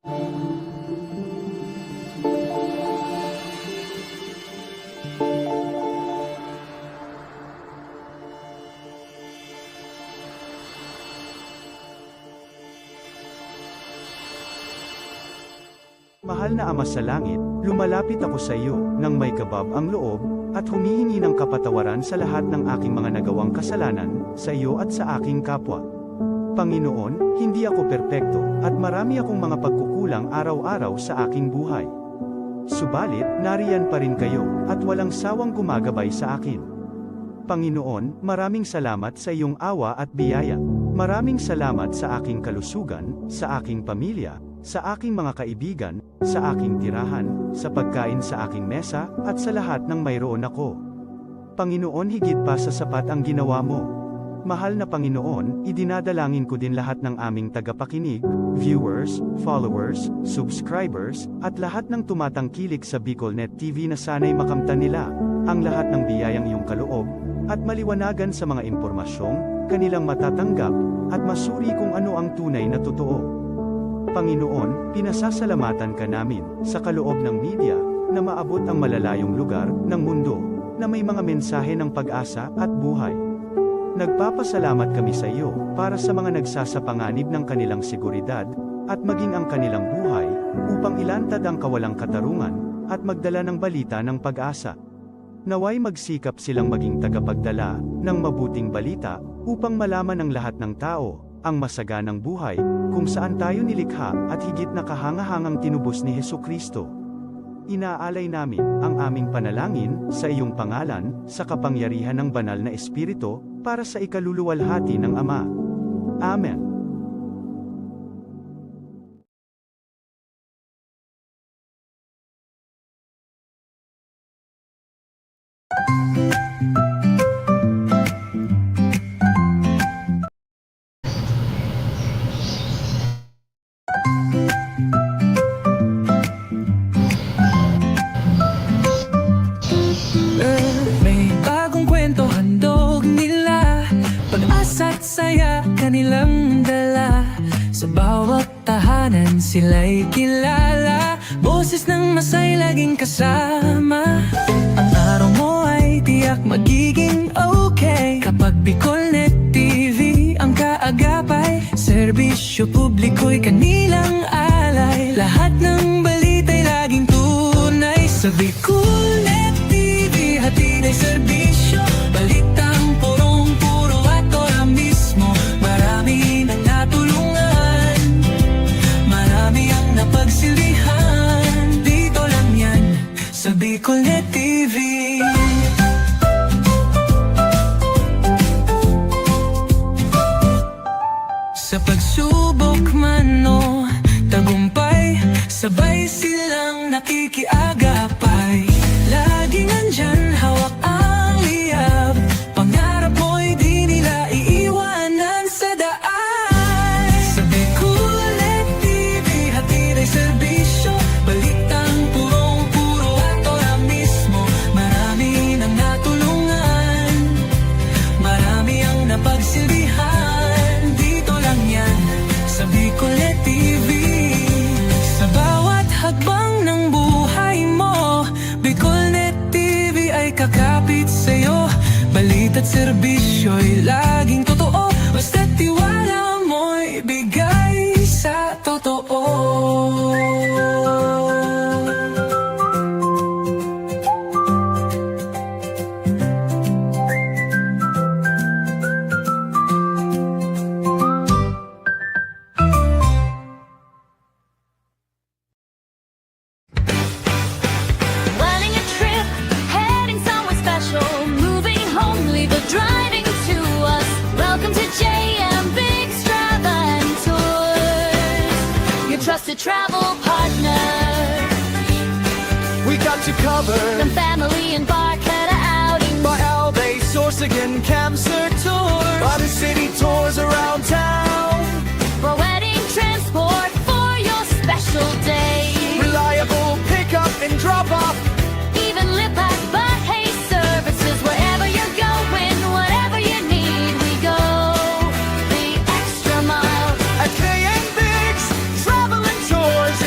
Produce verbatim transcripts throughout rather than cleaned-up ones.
Mahal na Ama sa Langit, lumalapit ako sa iyo nang may kabab ang loob, at humihingi ng kapatawaran sa lahat ng aking mga nagawang kasalanan, sa iyo at sa aking kapwa. Panginoon, hindi ako perpekto, at marami akong mga pagkukulang araw-araw sa aking buhay. Subalit, nariyan pa rin kayo, at walang sawang gumagabay sa akin. Panginoon, maraming salamat sa iyong awa at biyaya. Maraming salamat sa aking kalusugan, sa aking pamilya, sa aking mga kaibigan, sa aking tirahan, sa pagkain sa aking mesa, at sa lahat ng mayroon ako. Panginoon, higit pa sa sapat ang ginawa mo. Mahal na Panginoon, idinadalangin ko din lahat ng aming tagapakinig, viewers, followers, subscribers, at lahat ng tumatangkilik sa BicolNet T V na sana'y makamtan nila ang lahat ng biyayang iyong kaloob, at maliwanagan sa mga impormasyong kanilang matatanggap, at masuri kung ano ang tunay na totoo. Panginoon, pinasasalamatan ka namin sa kaloob ng media na maabot ang malalayong lugar ng mundo na may mga mensahe ng pag-asa at buhay. Nagpapasalamat kami sa iyo para sa mga nagsasapanganib ng kanilang seguridad at maging ang kanilang buhay upang ilantad ang kawalang katarungan at magdala ng balita ng pag-asa. Naway magsikap silang maging tagapagdala ng mabuting balita upang malaman ng lahat ng tao ang masaganang buhay kung saan tayo nilikha at higit na kahangahangang tinubos ni Jesu-Cristo. Inaalay namin ang aming panalangin sa iyong pangalan, sa kapangyarihan ng Banal na Espiritu, para sa ikaluluwalhati ng Ama. Amen. May bagong kwento handog nila, pag-asa't saya kanilang dala. Sa bawat tahanan sila'y kilala, boses ng masay laging kasama. Ang araw mo ay tiyak magiging okay kapag BicolNet T V ang kaagapay. Serbisyo publiko'y kanilang alay, lahat ng balita'y laging tunay. Sa BicolNet T V, hatid ay serbisyo, balitang purong-puro at ora mismo. Marami nang natulungan, marami ang napagsilbihan. Dito lang yan, sa BicolNet T V. Sa pagsubok man o tagumpay, sabay silang nakikiagapay. Laging andyan, hawak ang liyab, pangarap mo'y di nila iiwanan sa daan. Sa BicolNet T V, hatid ay serbisyo, balitang purong-puro at ora mismo. Marami nang natulungan, marami ang napagsilbihan. Dito lang yan, sa BicolNet T V. Sa bawat hakbang ng buhay mo, BicolNet T V ay kakapit sa'yo. Balita't serbisyo'y laging totoo, basta't tiwala mo'y bigay sa totoo. Planning a trip, heading somewhere special, moving home, leave the driving to us. Welcome to J M Biggs Travel and Tours, your trusted travel partner. We got you covered. From family and Barkada outings, by Albay, Sorsogon, Kamsur tours, by the city tours around town. For wedding transport for your special day. Reliable pickup and drop off. Even Lipat Barkada services. Wherever you're going, whatever you need, we go the extra mile. At K M Biggs Travel and Tours,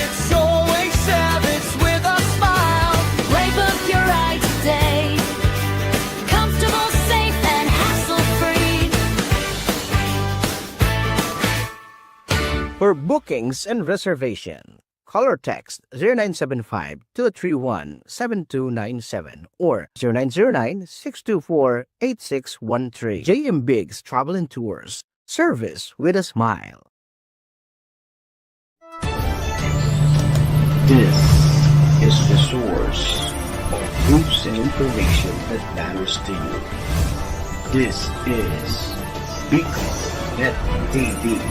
For bookings and reservation, call or text zero nine seven five, two three one, seven two nine seven or zero nine zero nine, six two four, eight six one three. J M Biggs Travel and Tours. Service with a smile. This is the source of news and information that matters to you. This is Bicol Net T V.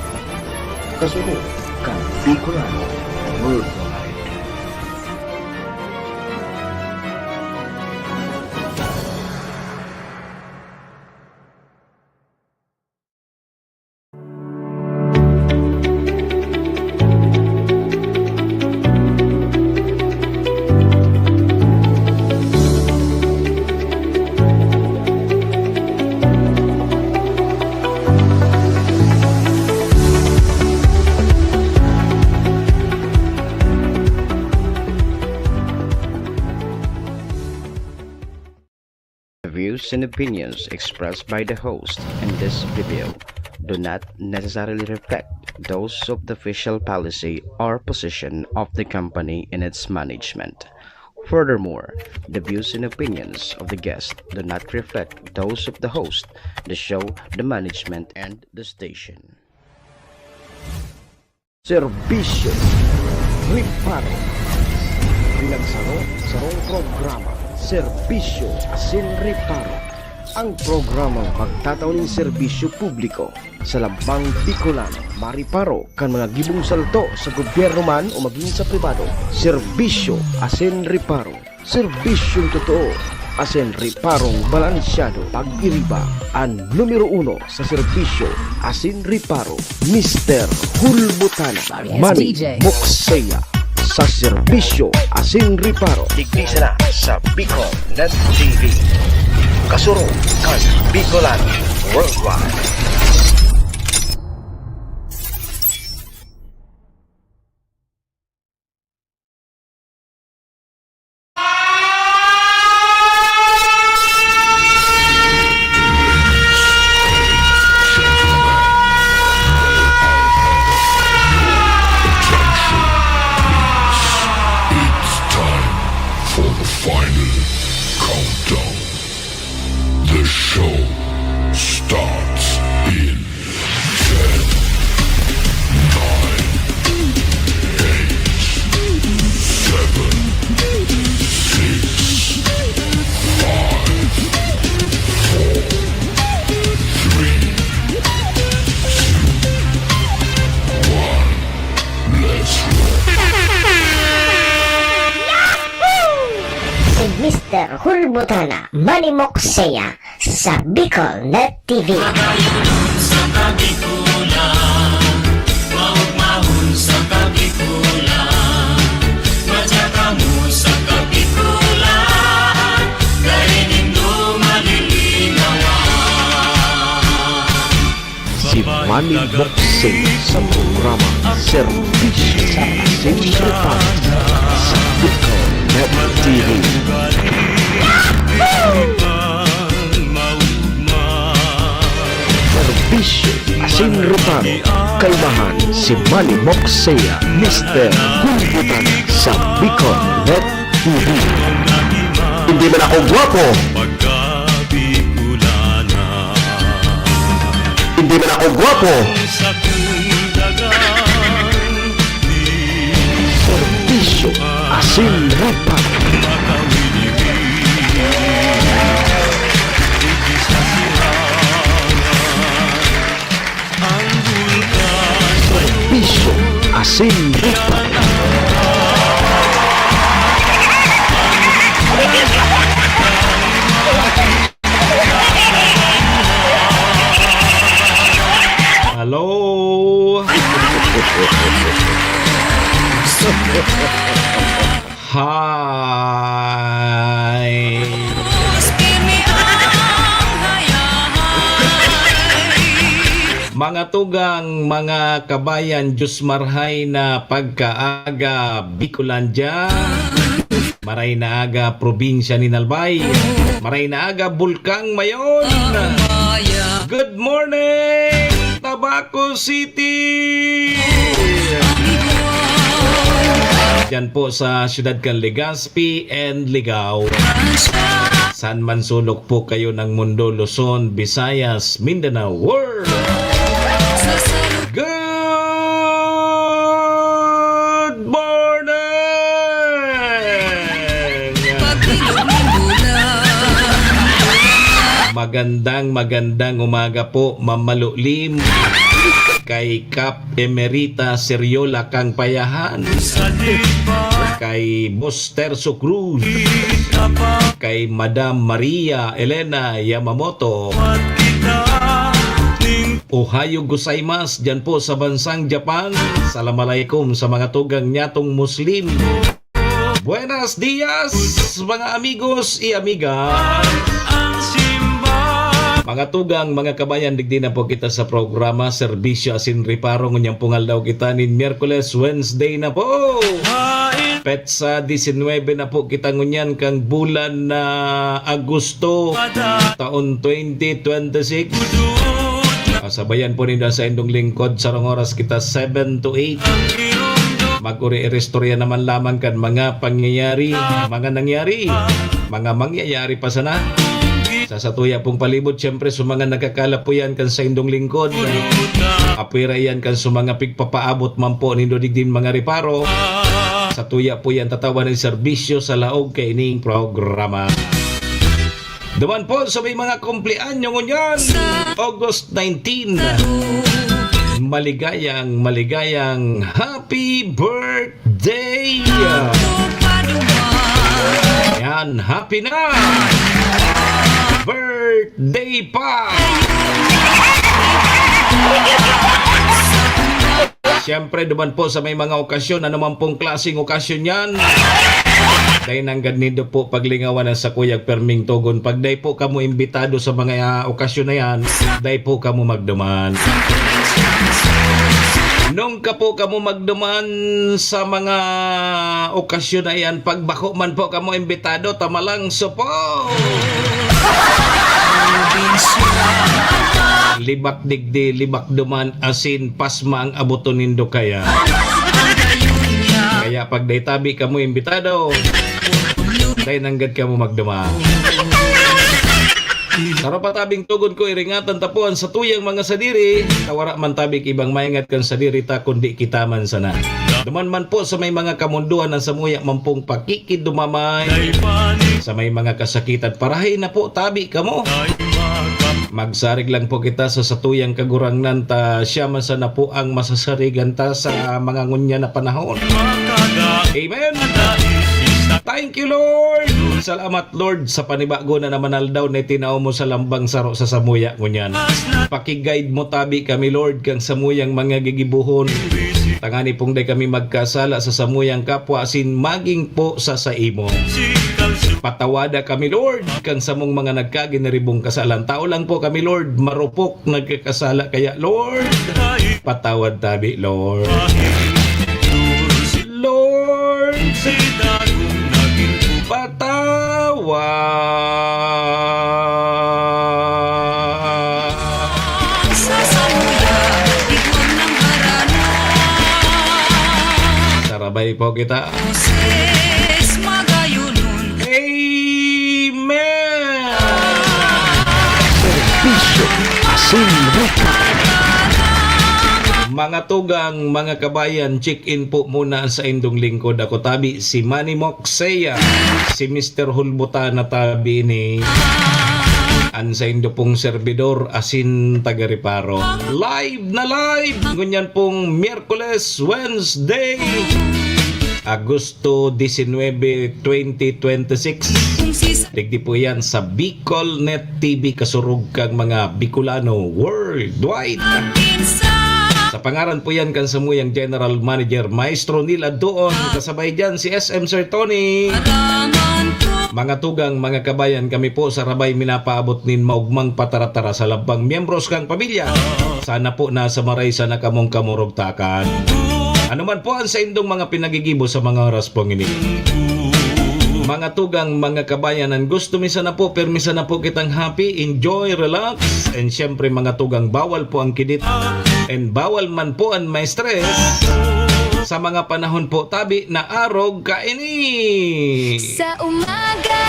Kasunod kan Bicolano Worldwide. The views and opinions expressed by the host in this video do not necessarily reflect those of the official policy or position of the company and its management. Furthermore, the views and opinions of the guest do not reflect those of the host, the show, the management, and the station. Serbisyo, reparo. Bilang saro, sarong programa, serbisyo asin reparo. Ang programang magtatao nin serbisyo publiko sa lambang Bicolano, mareparo kan mga gibong salto sa gobyerno man o magin sa pribado. Serbisyo asin reparo. Serbisyong totoo asin reparong balansyado. Pag-iriba, an numero uno sa serbisyo asin reparo, Mister Hulbutana, Manny Mokseya, sa serbisyo asin reparo. Digdi sana sa Bicol Net T V. Kasurog kan Bicolano Worldwide. It's time for the final countdown. The show starts in ten, nine, eight, seven, six, five, four, three, two, one. Let's rock! Si Mister Hulbutana, Manny Mokseya, sa Bicol Net T V. Magayunon sa Kabikulan, maugmahon sa Kabikulan, madya kamo sa Kabikulan, dai nindo malilingawan. Si Manny Mokseya sa programa Serbisyo asin Reparo sa Bicol Net T V. Serbisyo asin reparo, kalmahan si Manny Mokseya, Mister Hulbutana sa Bicol Net T V. Hindi man ako gwapo. Hindi man ako gwapo. Serbisyo asin reparo. Serbisyo asin reparo. Hello? Hi! Mga tugang, mga kabayan, Diyos marhay na pagkaaga, Bicolandia. Maray na aga, probinsya nin Albay. Maray na aga, Bulkang Mayon. Good morning! Tabaco City. Diyan po sa siyudad kan Legazpi and Ligao. Saan man sulok po kayo ng mundo, Luzon, Visayas, Mindanao, world. Good morning! Magandang, magandang umaga po, Ma'am Malulim. Kay Kap Emerita Seriola Kang Payahan. Kay Boss Terso Cruz. Kay Madam Maria Elena Yamamoto. Ohayo gozaimasu, diyan po sa bansang Japan. Salam alaikum sa mga tugang nyatong Muslim. Buenos dias, mga amigos y amiga. Mga tugang, mga kabayan, digdi na po kita sa programa, Serbisyo Asin Reparo. Ngunyan pong aldaw kita nin Miyerkules, Wednesday na po. Petsa disinwebe na po kita ngunyan kang bulan na Agosto, taon twenty twenty-six. Sabayan po ninyo sa indong lingkod, sarong oras kita, seven to eight. Mag-uri-iristorya naman lamang kan mga pangyayari, mga nangyari, mga mangyayari pa sana. Sa satuya pong palibot, siyempre, sa mga nagkakalapuyan kan saindong lingkod, apwera iyan kan sa mga pigpapaabot man po nindo digdin mga reparo. Satuya po yan tatawan ng serbisyo sa laog kaining programa. Duman po sa may mga kumpleanyo ngunyan, August nineteen. Maligayang, maligayang happy birthday! Yan, happy na! Birthday pa! Siyempre, duman po sa may mga okasyon, ano man pong klaseng okasyon yan, dai nanggad nindo po paglingawan ang sakuyang perming togon. Pag dai po kamo imbitado sa mga, ah, okasyon na yan, dai po kamo magduman. Nung ka po kamo magduman sa mga okasyon na yan, pag bako man po kamo imbitado, tamalangso po! Libak digdi, libak duman, asin pasma ang aboton nindo kaya. Kaya pag dai tabi kamo imbitado, dai nanggad kamo magduman. Saro pa tabing togon ko, iringatan ta po an satuyang mga sadiri, ta wara man tabi ki ibang maingat kan sadiri ta, kundi kita man sana. Duman man po sa may mga kamundohan an samuya man pong pakikidumamay, sa may mga kasakitan, parahay na po tabi kamo. Magsarig lang po kita sa satuyang Kagurangnan, ta siya man sana po ang masasarigan ta sa mga ngunyan na panahon. Amen. Thank you, Lord. Salamat, Lord, sa panibago na naman aldaw na itinao mo sa lambang saro sa samuya ngunyan. Paki-guide mo tabi kami, Lord, kang samuyang mga gigibohon. Tangani pong dai kami magkasala sa samuyang kapwa, asin magin po sa saimo. Patawada kami, Lord, kang samong mga nagkaginiribong kasalan. Tao lang po kami, Lord, marupok, nagkakasala. Kaya, Lord, patawad tabi, Lord. Lord, patawad. Sarabay po kita. Amen! Serbisyo Asin Reparo. Mga tugang, mga kabayan, check-in po muna sa indong lingkod. Ako tabi, si Manny Moxea, si Mister Hulbutan na tabi ni an saindo pong serbidor, asin taga-reparo. Live na live! Ngunyan pong Miyerkules, Wednesday, Agosto disinwebe, twenty twenty-six. Digdi po yan sa Bicol Net T V, kasurog kang mga Bicolano worldwide. Sa pangaran po yan kan samuyang General Manager, Maestro Neil Adtuon, kasabay dyan si S M Sir Tony. Mga tugang, mga kabayan, kami po sa Rabay minapaabot nin maugmang pataratara sa lampang miyembros kang pamilya. Sana po nasa maray sana kamong kamurugtakan. Ano man po ang saindong mga pinagigibo sa mga oras pong ini. Mga tugang, mga kabayan, ang gusto mi sana po, pirmi sana po kitang happy, enjoy, relax, and syempre, mga tugang, bawal po ang kidit, and bawal man po ang ma-stress sa mga panahon po tabi na arog kaini. Sa umaga,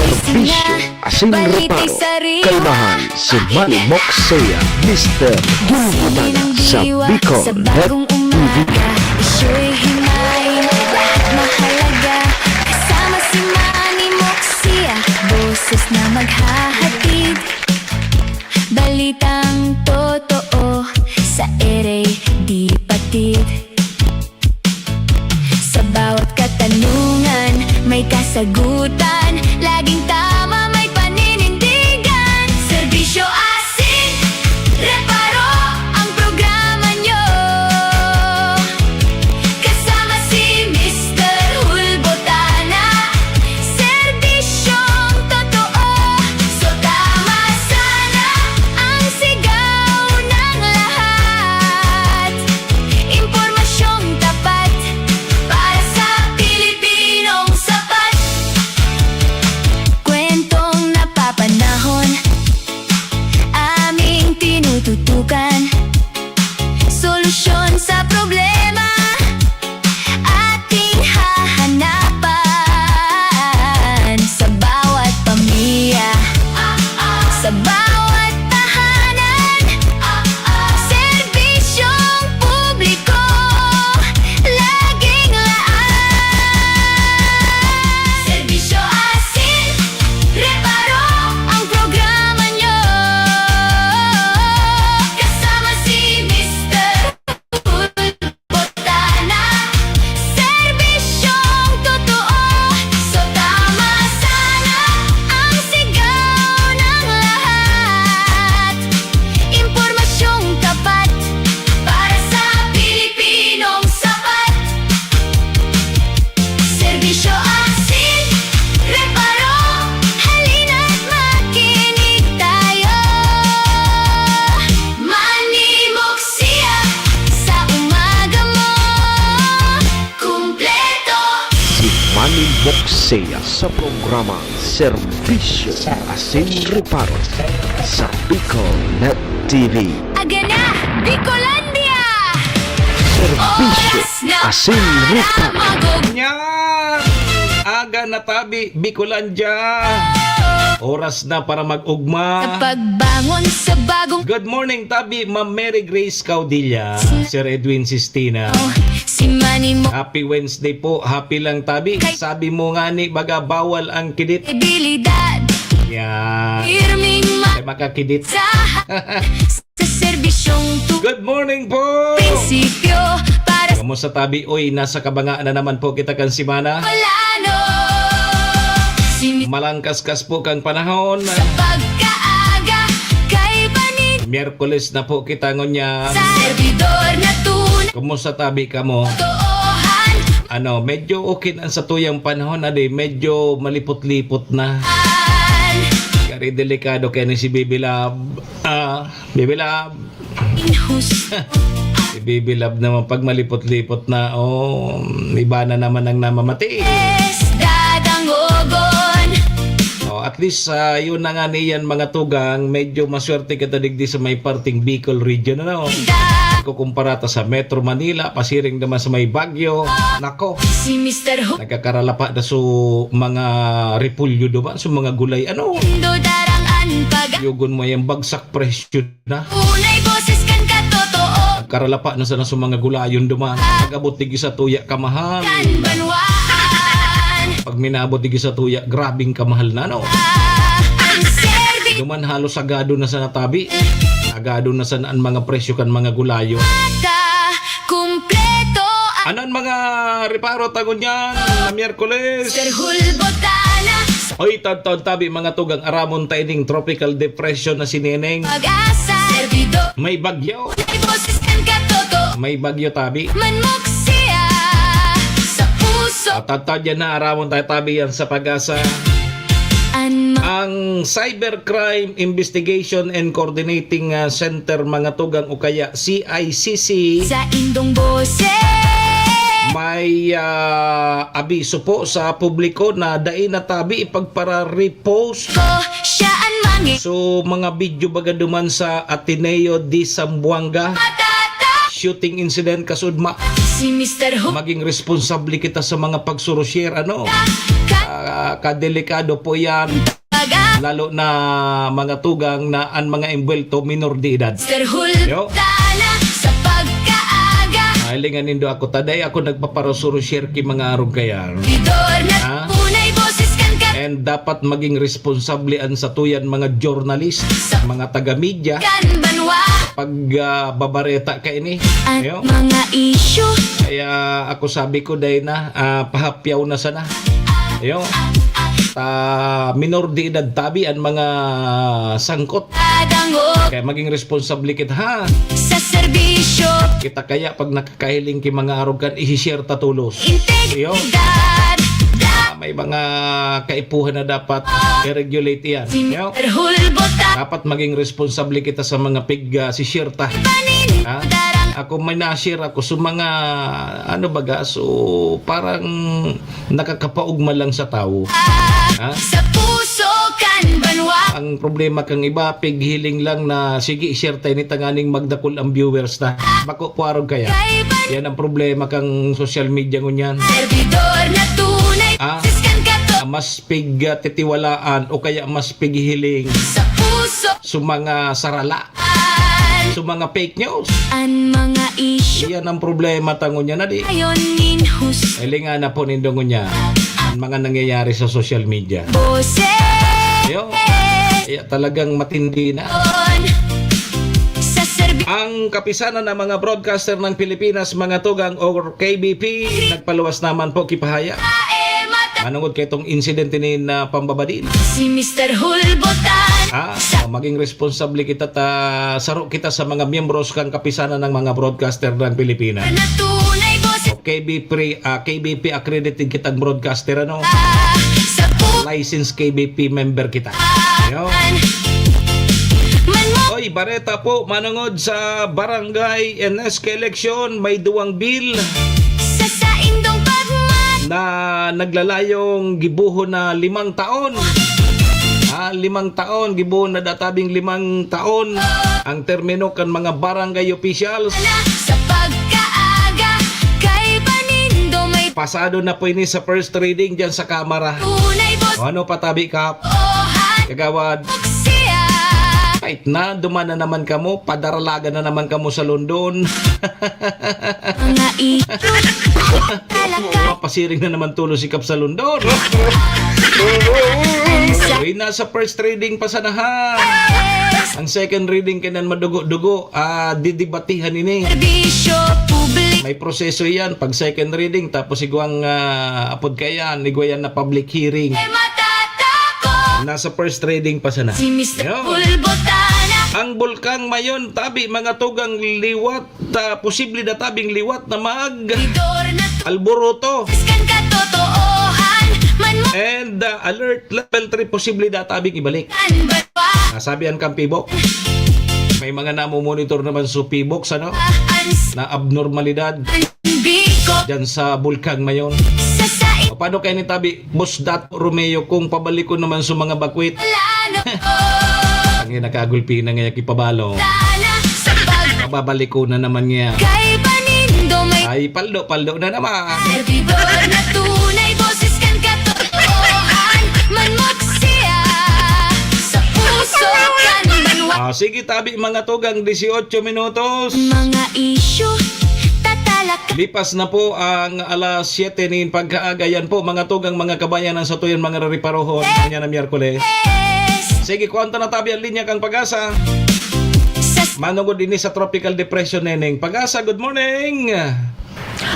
gising na, Bisyo, asin baliti reparo, sa rin. Kalmahan, si Manny Moxea, Mister Gulbutana sa Bicol Net T V. Isyo'y himayin, lahat mahalaga. Kasama si Manny Moxia, boses na maghahatid. Balitang totoo sa ere di patid. Sa bawat katanungan, may kasagutan. Laging tama, may paninindigan. Serbisyo asin reparo ang programa nyo. Kasama si Mister Hulbotana. Serbisyong totoo. So tama sana ang sigaw ng lahat. Impormasyong tapat para sa Pilipinong sapat. Kwentong napapanahon, aming tinututukan. Solusyon sa problema, ating hahanapan. Sa bawat pamilya, sa bawat tahanan, serbisyong publiko, laging laan. Serbisyo asin reparo ang programa nyo. Kasama si Mister Botana, serbisyong totoo. So tama sana ang sigaw ng lahat. Impormasyong tapat para sa Pilipinong sapat. Serbisyo asin reparo, halina't makinig tayo. Manimok siya sa umaga mo, kumpleto. Si Manny Moxea sa programa Serbisyo asin Reparo sa Bicol Net T V. Aga na, Bicolandia! Serbisyo asin reparo. Yan! Aga na tabi, Bicolandia! Oras na para mag-ugma. Sa pagbangon sa bagong Good morning, tabi, Ma'am Mary Grace Caudilla, Sir Edwin Sistina. Oh, si Manny Mo. Happy Wednesday po. Happy lang, tabi. Kay Sabi mo nga ni, baga bawal ang kidit. Abilidad. Yan. Pirming ma- Ay, makakidit. Sa, sa serbisyong tu- Good morning po! Prinsipyo para Kamusta, tabi? Uy, nasa kabanga na naman po kita kan semana. Wala, no. Sini- Malangkaskas po kang panahon. Sa pagkaaga, kay Banin. Miyerkules na po kita ngunyan. Sa servidor na tunay. Kumusta, tabi, kamo? Totoohan. Ano, medyo okay na sa tuyang panahon, adi, medyo malipot-lipot na. An. Kari delikado kaya ni si Bibi Love. Ah, Bibi Love. Inhusto. Si Bibi Love naman, pag malipot-lipot na, oh, iba na naman ang namamati. Dadangogon. Oh, at least, ah, yun na nga niyan, mga tugang, medyo maswerte kita digdi sa may parting Bicol region, ano? Da- Kukumpara ta sa Metro Manila, pasiring naman sa may Baguio. Nako. Si Mister Ho- Nagkakaralapa na so mga repolyo duman, so mga gulay, ano? Indo darangan pag- Yugon mo yung bagsak presyo na. Unay boses kan katotoo. Karalapa na sana sa mga gulayon duman. Pag-abot digi sa tuya, kamahal. Kan banwaan. Pag minabot digi sa tuya, grabing kamahal na, no? Ang serbi- Duman halos sagado na sana tabi. Sagado na sana ang mga presyo kan mga gulayo. Mata, kumpleto ang Anan mga reparo ta ngunyan na Miyerkules? Sir Hulbotana. Oy, taod-taod tabi, mga tugang, aramon ta ining tropical depression na si Neneng. Pag-asa. Servidor. May bagyo. May boses kan katoto. May bagyo tabi. Manmok siya sa puso. At taod-taod yan na, aramon tayo tabi yan sa Pag-asa. An ma- Ang Cybercrime Investigation and Coordinating, ah, Center, mga tugang, o kaya C I C C. Sa indong boses. May ah, abiso po sa publiko na dai na tabi ipagpara-repost. Ko siya an mangi- So, mga video baga duman sa Ateneo de Zamboanga. Matata- Shooting incident kasudma. Si Mister Hu- Maging responsable kita sa mga pagsurushare, ano? Ka- Ah, kadelikado po yan. Baga- Lalo na mga tugang na an mga embwelto minor de edad. Mister Hultala Yo. Sa pagkaaga. Ay, lingan nindo ako. Taday ako nagpaparusurushare ki mga arog kayan. Bidor na Ha? Tunay boses kan ka- And dapat maging responsable an satuyan mga journalist, Sa mga taga-media, kan banwa. Pag, ah, babareta ka ini. An Yo. Mga isyu. Kaya ako sabi ko, day na, ah, pahapyaw na sana. Yo. Ta, minor de edad tabi an mga sangkot. Adangog. Kaya maging responsable kita, ha? Sa serbisyo. Kita kaya pag nakakahiling ki mga arog kan, i-share ta tolos. Integridad. Yo. Ah, may mga kaipuhan na dapat i-regulate yan. Yo. Hulbot. Dapat maging responsable kita sa mga pig, ah, si-share ta. Panin. Ha? Darang. Ako may na-share ako sa mga, ano baga, so parang nakakapaugma lang sa tawo. Ha? Sa puso kan banwa. Ang problema kang iba, pighiling lang na, "Sige, i-share ta ini tanganing magdakul ang viewers ta." Bako po arog kaya. Kay ban- Yan ang problema kang social media ngunyan. Servidor na tunay, Ah? Siskan ka to. Mas pig, ah, titiwalaan o kaya mas pighiling Sa puso. Sa mga sarala. Sa mga fake news. An mga isyu. Yan ang problema ta ngunyan na di. Ayon nin hus- Hilingan na po nindo ngunyan ang mga nangyayari sa social media. Boses. Yo. Kaya talagang matindi na. Sa serbi- Ang Kapisanan ng mga Broadcaster ng Pilipinas, mga tugang, or K B P, nagpaluwas naman po kipahaya. Manungod kay itong insidente ni na pambabadil. Si Mister Hulbotan. Ah, maging responsable kita ta, saro kita sa mga miyembros kan Kapisanan ng mga Broadcaster ng Pilipinas. Na tunay boses. O K B P, ah, K B P accredited kitang broadcaster, ano? Sa pu- Licensed K B P member kita. Yo. Man mo. Oy, bareta po, manungod sa barangay N S K election, may duwang bill. Sa saindong pagmat- Na naglalayong gibohon na limang taon. Ah, limang taon, gibohon na databing limang taon ang termino kan mga barangay officials. Na sa pagkaaga, kay banindo may Pasado na po ini sa first reading dyan sa Kamara. Tunay bos- O ano pa, tabi, Kap? Ohan. Kagawad. Siya. Kahit na, duman na naman kamo, padaralagan na naman kamo sa London. Mga ito. Talaga. Mapasiring na naman tulo si Kap sa London. Uy, nasa first reading pa sana ha. Ang second reading kainan madugo-dugo, ah, didibatihan ini. Serbisyo publiko. May proseso yan. Pag second reading, tapos igwang, ah, apod kayan, igwa yan na public hearing. Nasa first reading pa sana. Si Mister Yo. Bulbotana. Ang Bulkang Mayon, tabi, mga tugang liwat, ah, posible na tabing liwat na mag Idor na alboroto. Kan katotoohan man mo. And, ah, alert level three, posible na tabing ibalik. Kan banwa. Nasabi ang Kampibok. May mga namomonitor naman sa Pibok, ano? Ang s- Na abnormalidad. Biko. Dyan sa Bulkang Mayon. Sa sain. O, paano kayo ni tabi, Boss Dato Romeo, kung pabalikon naman sa mga bakwit? Lano. Ang ina, kagulpi na nga ipabalo. Sana sa pag- Mababalikon na naman niya. Kay banindo may Ay, paldo, paldo na naman. Servidor na tunay, boses kan katotohan. Manmok siya sa puso kan banwa. Ah, sige, tabi, mga tugang, dieciocho minutos. Mga isyu, tatalak- Lipas na po ang alas siyete nin pagkaaga. Yan po, mga tugang, mga kabayan, ang satuyan, mga rariparohon. Kanya na Miyerkules. Sige, kuwanta na tabi ang linya kang Pag-asa. Sa Manungod ini sa Tropical Depression, Neneng. Pag-asa, good morning.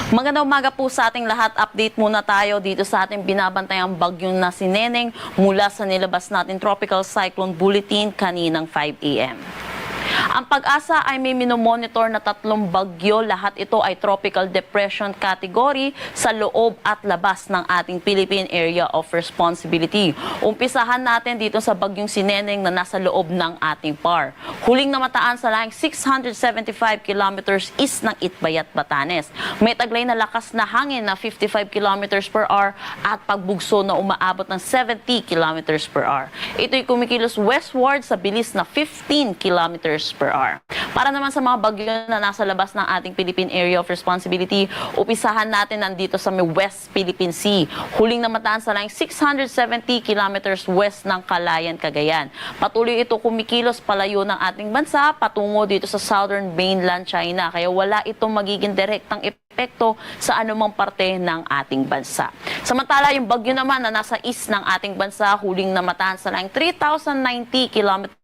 Magandang umaga po sa ating lahat. Update muna tayo dito sa ating binabantayang bagyo na si Neneng mula sa nilabas natin Tropical Cyclone Bulletin kaninang five A M. Ang PAGASA ay may minomonitor na tatlong bagyo. Lahat ito ay tropical depression category sa loob at labas ng ating Philippine Area of Responsibility. Umpisahan natin dito sa bagyong si Neneng na nasa loob ng ating PAR. Huling namataan sa lahing six hundred seventy-five kilometers east ng Itbayat, Batanes. May taglay na lakas na hangin na fifty-five kilometers per hour at pagbugso na umaabot ng seventy kilometers per hour. Ito'y kumikilos westward sa bilis na fifteen kilometers per hour. Para naman sa mga bagyo na nasa labas ng ating Philippine Area of Responsibility, umpisahan natin nandito sa may West Philippine Sea. Huling namataan sa lahing six hundred seventy kilometers west ng Calayan, Cagayan. Patuloy ito kumikilos palayo ng ating bansa patungo dito sa southern mainland China, kaya wala itong magiging direktang epekto sa anumang parte ng ating bansa. Samantala, yung bagyo naman na nasa east ng ating bansa, huling namataan sa lahing three thousand ninety kilometers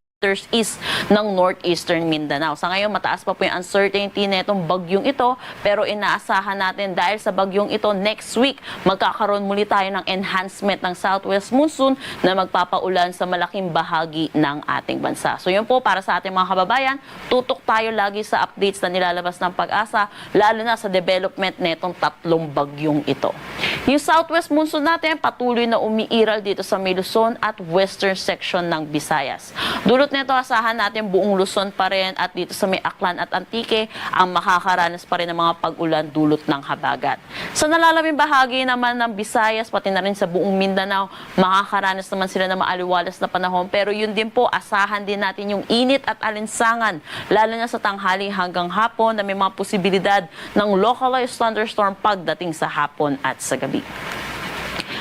east ng northeastern Mindanao. Sa ngayon, mataas pa po yung uncertainty netong bagyong ito, pero inaasahan natin, dahil sa bagyong ito, next week, magkakaroon muli tayo ng enhancement ng southwest monsoon na magpapaulan sa malaking bahagi ng ating bansa. So, yun po, para sa ating mga kababayan, tutok tayo lagi sa updates na nilalabas ng PAGASA, lalo na sa development netong tatlong bagyong ito. Yung southwest monsoon natin, patuloy na umiiral dito sa may Luzon at western section ng Visayas. Dulot nito, asahan natin buong Luzon pa rin at dito sa may Aklan at Antique, ang makakaranas pa rin ng mga pag-ulan dulot ng habagat. Sa nalalaming bahagi naman ng Visayas, pati na rin sa buong Mindanao, makakaranas naman sila ng maaliwalas na panahon. Pero yun din po, asahan din natin yung init at alinsangan, lalo na sa tanghali hanggang hapon, na may mga posibilidad ng localized thunderstorm pagdating sa hapon at sa gabi.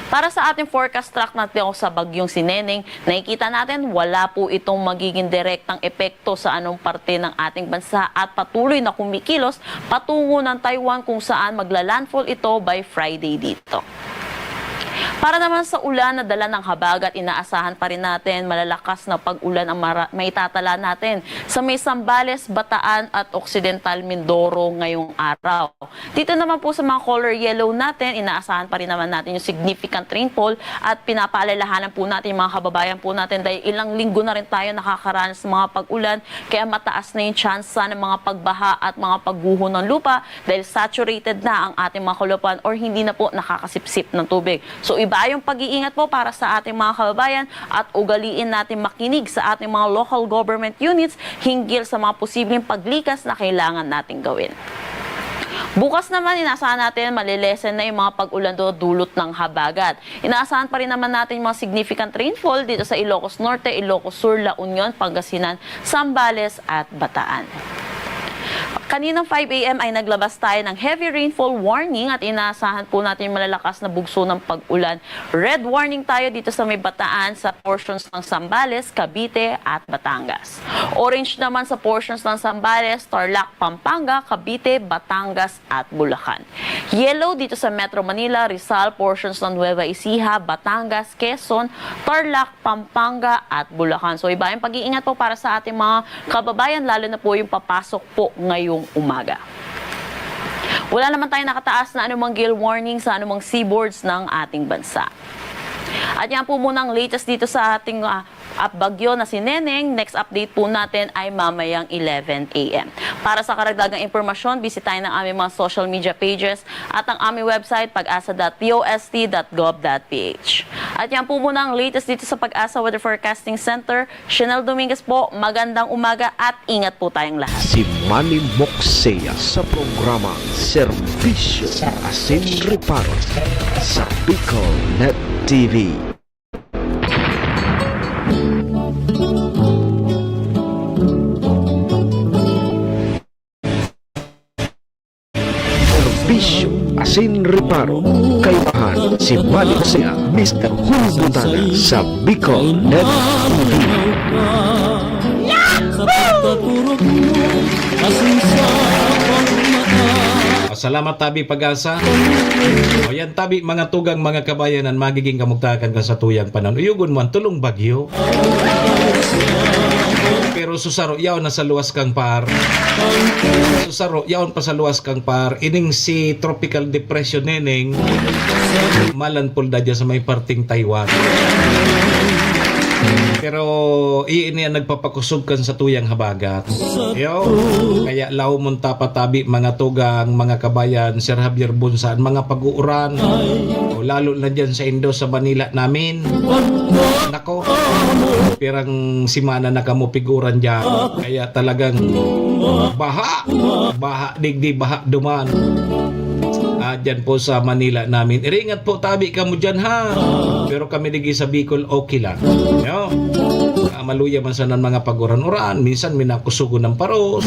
Para sa ating forecast track natin sa bagyong si Neneng, nakikita natin wala po itong magiging direktang epekto sa anong parte ng ating bansa at patuloy na kumikilos patungo ng Taiwan, kung saan magla-landfall ito by Friday dito. Para naman sa ulan na dala ng habagat, inaasahan pa rin natin malalakas na pag-ulan ang mara- maitatala natin sa may Zambales, Bataan at Occidental Mindoro ngayong araw. Dito naman po sa mga color yellow natin, inaasahan pa rin naman natin yung significant rainfall at pinapaalalahanan po natin yung mga kababayan po natin dahil ilang linggo na rin tayo nakakaranas ng mga pag-ulan, kaya mataas na yung tsansa ng mga pagbaha at mga pagguho ng lupa dahil saturated na ang ating mga kalupahan or hindi na po nakakasipsip ng tubig. So, iba yung pag-iingat po para sa ating mga kababayan at ugaliin natin makinig sa ating mga local government units hinggil sa mga posibleng paglikas na kailangan nating gawin. Bukas naman, inaasahan natin malilesen na yung mga pag-ulan do dulot ng habagat. Inaasahan pa rin naman natin yung mga significant rainfall dito sa Ilocos Norte, Ilocos Sur, La Union, Pangasinan, Zambales at Bataan. Kaninang five a m ay naglabas tayo ng heavy rainfall warning at inaasahan po natin yung malalakas na bugso ng pag-ulan. Red warning tayo dito sa may Bataan sa portions ng Zambales, Cavite at Batangas. Orange naman sa portions ng Zambales, Tarlac, Pampanga, Cavite, Batangas at Bulacan. Yellow dito sa Metro Manila, Rizal, portions ng Nueva Ecija, Batangas, Quezon, Tarlac, Pampanga at Bulacan. So, iba yung pag-iingat po para sa ating mga kababayan, lalo na po yung papasok po ngayong umaga. Wala naman tayong nakataas na anumang gale warning sa anumang seaboards ng ating bansa. At yan po muna ang latest dito sa ating, ah, at bagyo na si Neneng. Next update po natin ay mamayang eleven a m. Para sa karagdagang impormasyon, bisitahin ang aming mga social media pages at ang aming website, pag asa dot P O S T dot gov dot P H. At yan po muna ang latest dito sa Pag-asa Weather Forecasting Center. Chanel Dominguez po, magandang umaga at ingat po tayong lahat. Si Manny Moxea sa programa Serbisyo Asin Reparo sa Bicol Net T V. Serbisyo asin reparo. Kaibahan si Manny Jose, Mister Hulbutana sa Bicol Net T V. Sa pagkaturog mo, asin sa pagmata. Salamat tabi pag-asa. O yan tabi mga tugang mga kabayan ang magiging kamugtakan kan sa tuyang panon. Uyugon mo ang tulong bagyo. Pero susaro yaon na sa luwas kang par. Susaro yaon pa sa luwas kang par. Ining si Tropical Depression Neneng malanpol da dyan sa may parting Taiwan. Pero iini an nagpapakusog kan satuyang habagat. Iyo, kaya laomon ta patabi, mga tugang, mga kabayan, Sir Javier Bunsa, an mga pag-uuran. O, lalo na diyan sa indo sa Manila namin. Nako, pirang semana na kamo pig-uran diyan. Kaya talagang baha, baha digdi, baha duman. Ah, diyan po sa Manila namin. Iringat po tabi kamo diyan, ha? Pero kami digi sa Bicol, okay lang. Yo. Ah, maluya man sana an mga pag-uran-uran. Minsan may nakusugon ng paros.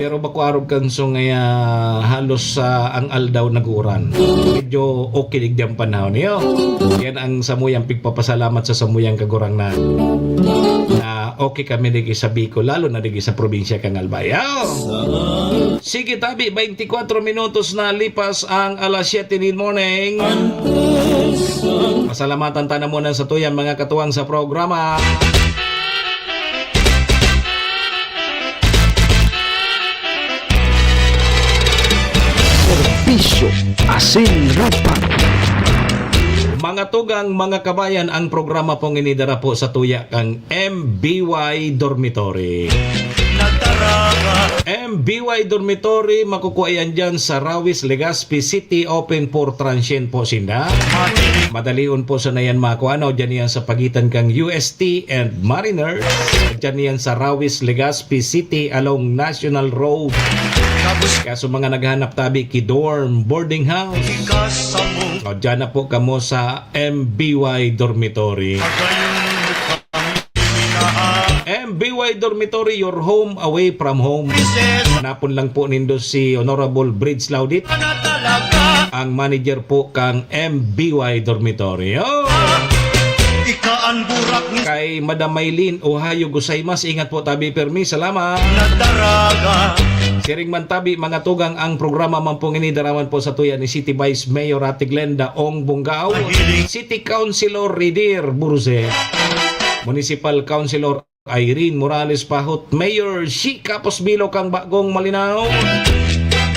Pero bako arog kan sungay, ah, halos, ah, ang aldaw nag-uuran. Medyo okay digdi ang panahon, yo. Yan ang samuyang pigpapasalamat sa samuyang kagurangnan. Na okay kami digi sa Bicol, lalo na digi sa probinsya kan Albay. Yo. Sige, tabi, twenty-four minutos na lipas ang alas siyete in the morning. Pasalamatan ta na muna sa tuyang mga katuwang sa programa. Serbisyo asin rupa. Mga tugang, mga kabayan, ang programa pong inidara po sa tuya kang M B Y Dormitory. M B Y Dormitory, makukuha yan dyan sa Rawis, Legazpi City, open for transient po sinda. Madalion po sana yan makuha, no? Dyan yan sa pagitan kang U S T and Mariner. Dyan yan sa Rawis, Legazpi City along National Road. Kaso mga naghanap tabi ki dorm, boarding house. O, dyan na po kamo sa M B Y Dormitory. M B Y Dormitory, your home away from home. Hanapon lang po nindo si Honorable Bridge Laudit, ang manager po kang M B Y Dormitory. Oh! Kay Madam Maylin, ohayo gozaimasu. Ingat po tabi, permi. Salamat. Siring man tabi, mga tugang, ang programa man pong ini daraman po sa tuya ni City Vice Mayor Ate Glenda Ong Bungao, City Councilor Ridir Buruse, Municipal Councilor Irene Morales Pahot, Mayor Shi Capos Bilo kang Bagong Malinao.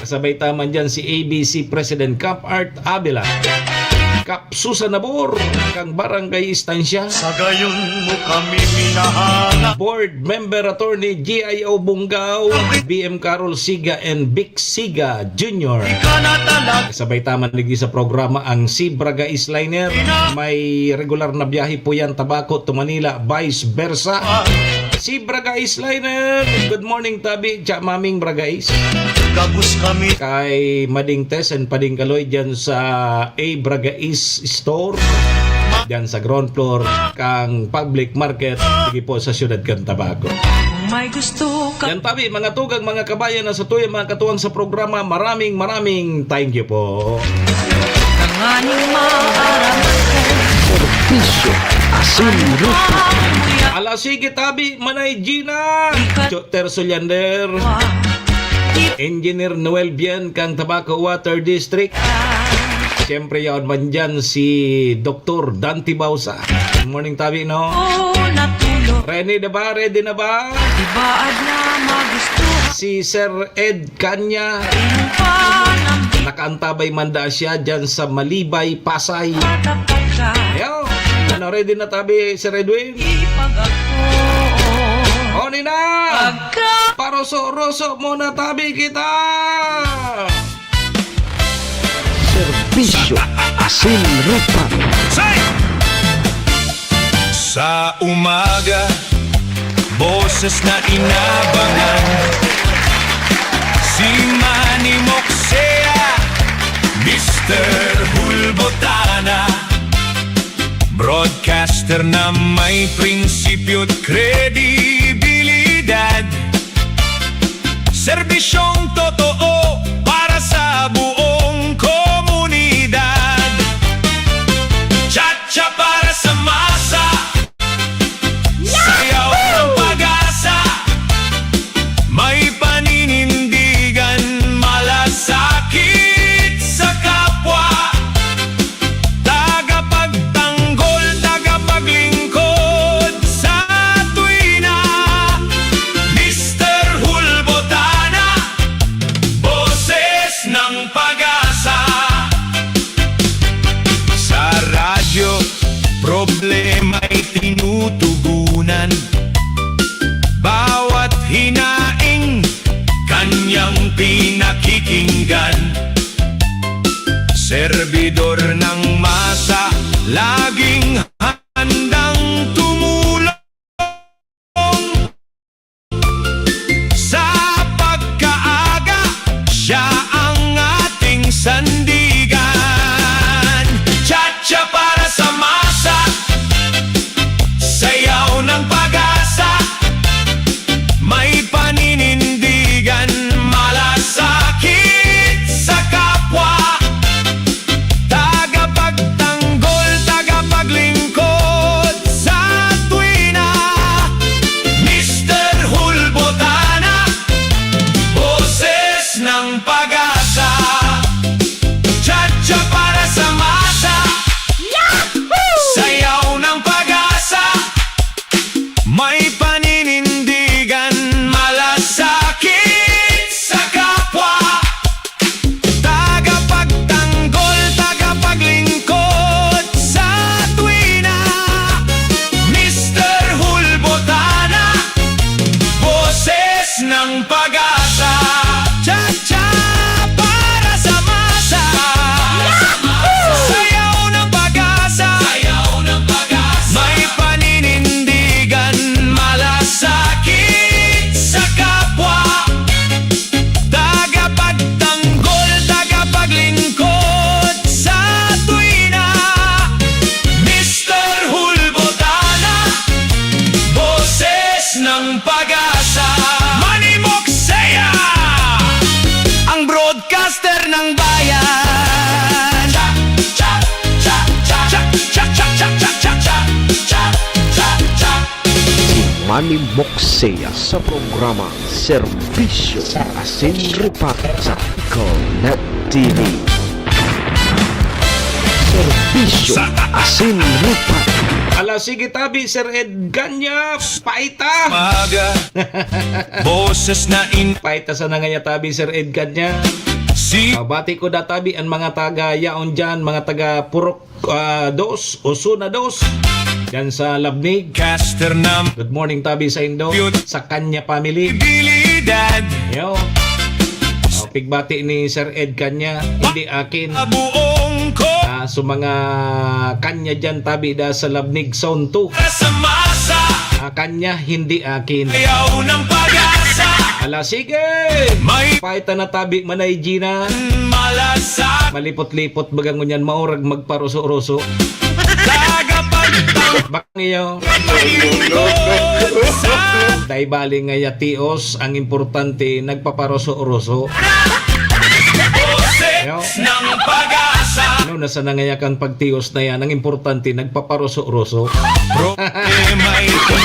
Kasabay ta man dyan si A B C President Cap Art Avila, Cap Susan Nabor kang Barangay Estancia. Sa gayon mo kami minahanga. Board Member Attorney G I O Bungao, B M Carol Siga and Vic Siga Junior. Ika na talaga. Sabay ta man digdi sa programa ang Sibra Gais Liner. May regular na biyahe po yan, Tabaco to Manila, vice versa. Sibra Gais Liner, good morning, tabi, tsa maming Bragais. Gabos kami. Kay Mading Tess and Pading Kaloy dyan sa A Bragais Store. Dyan sa ground floor kang public market. Sige po sa siyudad kan Tabaco. May gusto ka. Yan tabi, mga tugang, mga kabayan na sa tuya, mga katuwang sa programa, maraming, maraming thank you po. Tanganing maaraman ko. Serbisyo asin rupa. Ala, sige, tabi, Manay Gina. Ika- Joter Suliander. Engineer Noel Bien kang Tabaco Water District. Siyempre, yaon man dyan si Doktor Dante Bausa. Good morning, tabi, no? Oh, natulog. Ready na ba? Ready na ba? Ibaad na magustuhan. Si Sir Ed Kanya. Inumpahan ang di- Nakaantabay man da siya dyan sa Malibay, Pasay. Matapad ka. Yo, ano, ready na tabi, Sir Edwin? Ipag-ako. O, nina! Pagka- Paroso-roso muna tabi kita! Serbisyo asin rupa. Say! Sa umaga, boses na inabangan. Si Manny Moksea, Mister Hulbotana. Broadcaster na may prinsipyo at kredibilidad. Serbisyong totoo para sa buong komunidad. Chat siya para sa masa. Sayaw ng pag-asa. May paninindigan, malasakit sa kapwa. Tagapagtanggol, tagapaglingkod sa tuwina. Mister Hulbotana. Serbidor ng masa, laging handang tumulong. Sa pagkaaga, siya ang ating sandigan. Cha-cha para sa masa, sayaw ng pag-asa. May paninindigan, malasakit sa kapwa. Tagapagtanggol, tagapaglingkod sa tuwina. Mister Hulbotana, boses ng pag-asa. Cha-cha para sa masa. Sayaw ng pag-asa. May paninindigan, malasakit sa kapwa. Tagapagtanggol, tagapaglingkod sa tuwina. Mister Hulbotana, boses ng pag-asa. Cha-cha para sa masa. Sayaw ng pag-asa. May paninindigan, malasakit sa kapwa. Tagapagtanggol, tagapaglingkod sa tuwina. Mister Hulbotana, boses ng pag-asa. Manny Moksea, ang broadcaster ng bayan. Cha, cha, cha, cha. Cha, cha, cha, cha, cha, cha. Cha, cha, cha. Si Manny Moksea sa programa Serbisyo Asin Ripat sa Connect T V. Serbisyo Asin Ripat. Ala, sige, tabi, Sir Ed Ganya, paita. Maga, boses na in- Paita sana ngaya, tabi, Sir Ed Ganya. Si Mabati ko da, tabi, ang mga taga yaon dyan, mga taga Purok, ah, dos, Osuna dos, dyan sa Labnig. Caster na Good morning, tabi, sa Indo, Yun. Sa Kanya family. Bilidad. Yo. O, pigbati ni Sir Ed Kanya, hindi akin. Buong ko. Ah, so mga Kanya dyan, tabi da sa Labnig, Zone two. Sa masa. Ah, Kanya, hindi akin. Ayaw ng pag-asa. Ala, sige! May Paita na tabi, Manay Gina. Malasa. Malipot-lipot, baga ngunyan, maurag magparuso-ruso. Tagapagtang- Bak niyo. Dai bali nga yatios, ang importante, nagpaparuso-ruso. Boses Yo. ng pag-asa. Ano na sana ngaya kan pagtios na yan? Ang importante, nagpaparuso-ruso. Problema ito.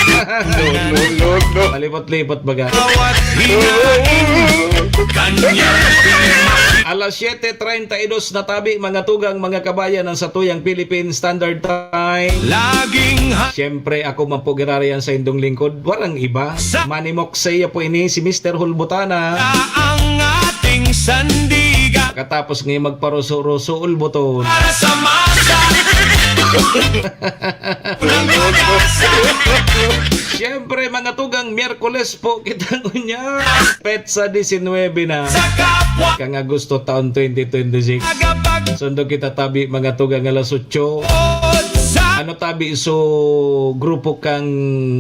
No, no, no, no. Malipot-lipot baga. Bawat hinaing, kanyang pinag- Alas siyete treinta y dos na tabi, mga tugang, mga kabayan, ang satuyang Philippine Standard Time. Laging ha- Siyempre, ako man po girarayan sa indong lingkod. Warang iba. Sa- Manimok sa iya po ini, si Mister Hulbutana. Ang ating sandigan. Katapos ngayon magparuso-ruso, ulbuton. Para sa masa. Siyempre, mga tugang, Miyerkules po kita ngunyan. Petsa disinwebe na. Sa kapwa. Kang Agosto taon twenty twenty-six. Agapag- Sundo kita tabi, mga tugang, alas otso. Sa- Ano tabi, so, grupo kang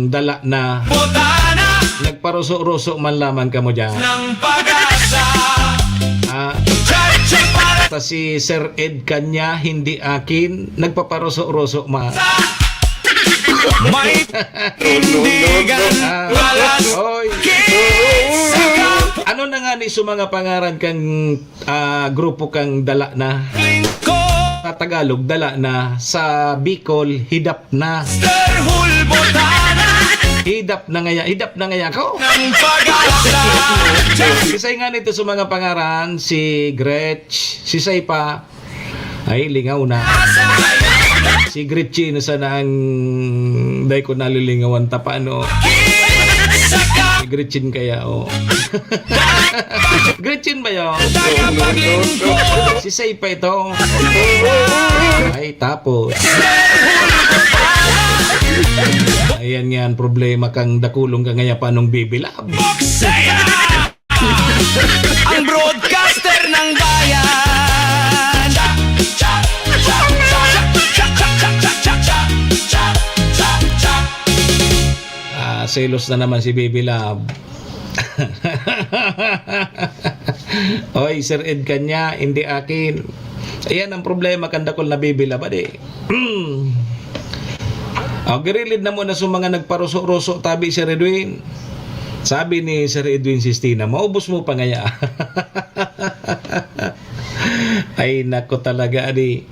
dala na. Botana. Nagparuso-ruso man lamang kamo dyan. Ng pag-asa. Ah. Chacha para. Ta si Sir Ed Kanya, hindi akin. Nagpaparuso-ruso ma. May tindigan, Ah. Oy. Ano na nga ni sa mga pangaran kang, ah, grupo kang dala na? Sa Tagalog, dala na. Sa Bicol, hidap na. Hidap na ngaya, hidap na ngaya ako. Ng pag-asa. Kisay nga nito sa mga pangaran, si Gretch, si Saipa, Ay, lingaw na. Si Gretchen, sana ang dai ko nalilingawan ta paano. Si Gretchen kaya, oh. Gretchen ba yun? Si Say pa ito. Ay, tapos. Ayan nga ang problema kang dakulong ka ngaya, paanong bibilab? Ang broadcaster ng bayan. Selos na naman si Baby Love. Oy, Sir Ed kanya, hindi akin. Ayan ang problema kan dakul na Baby Love, adi. Oh, girilid na mo na sa mga nagparuso-ruso, tabi, Sir Edwin. Sabi ni Sir Edwin Sistina, "Maubos mo pa ngaya." Ay, nako talaga, adi.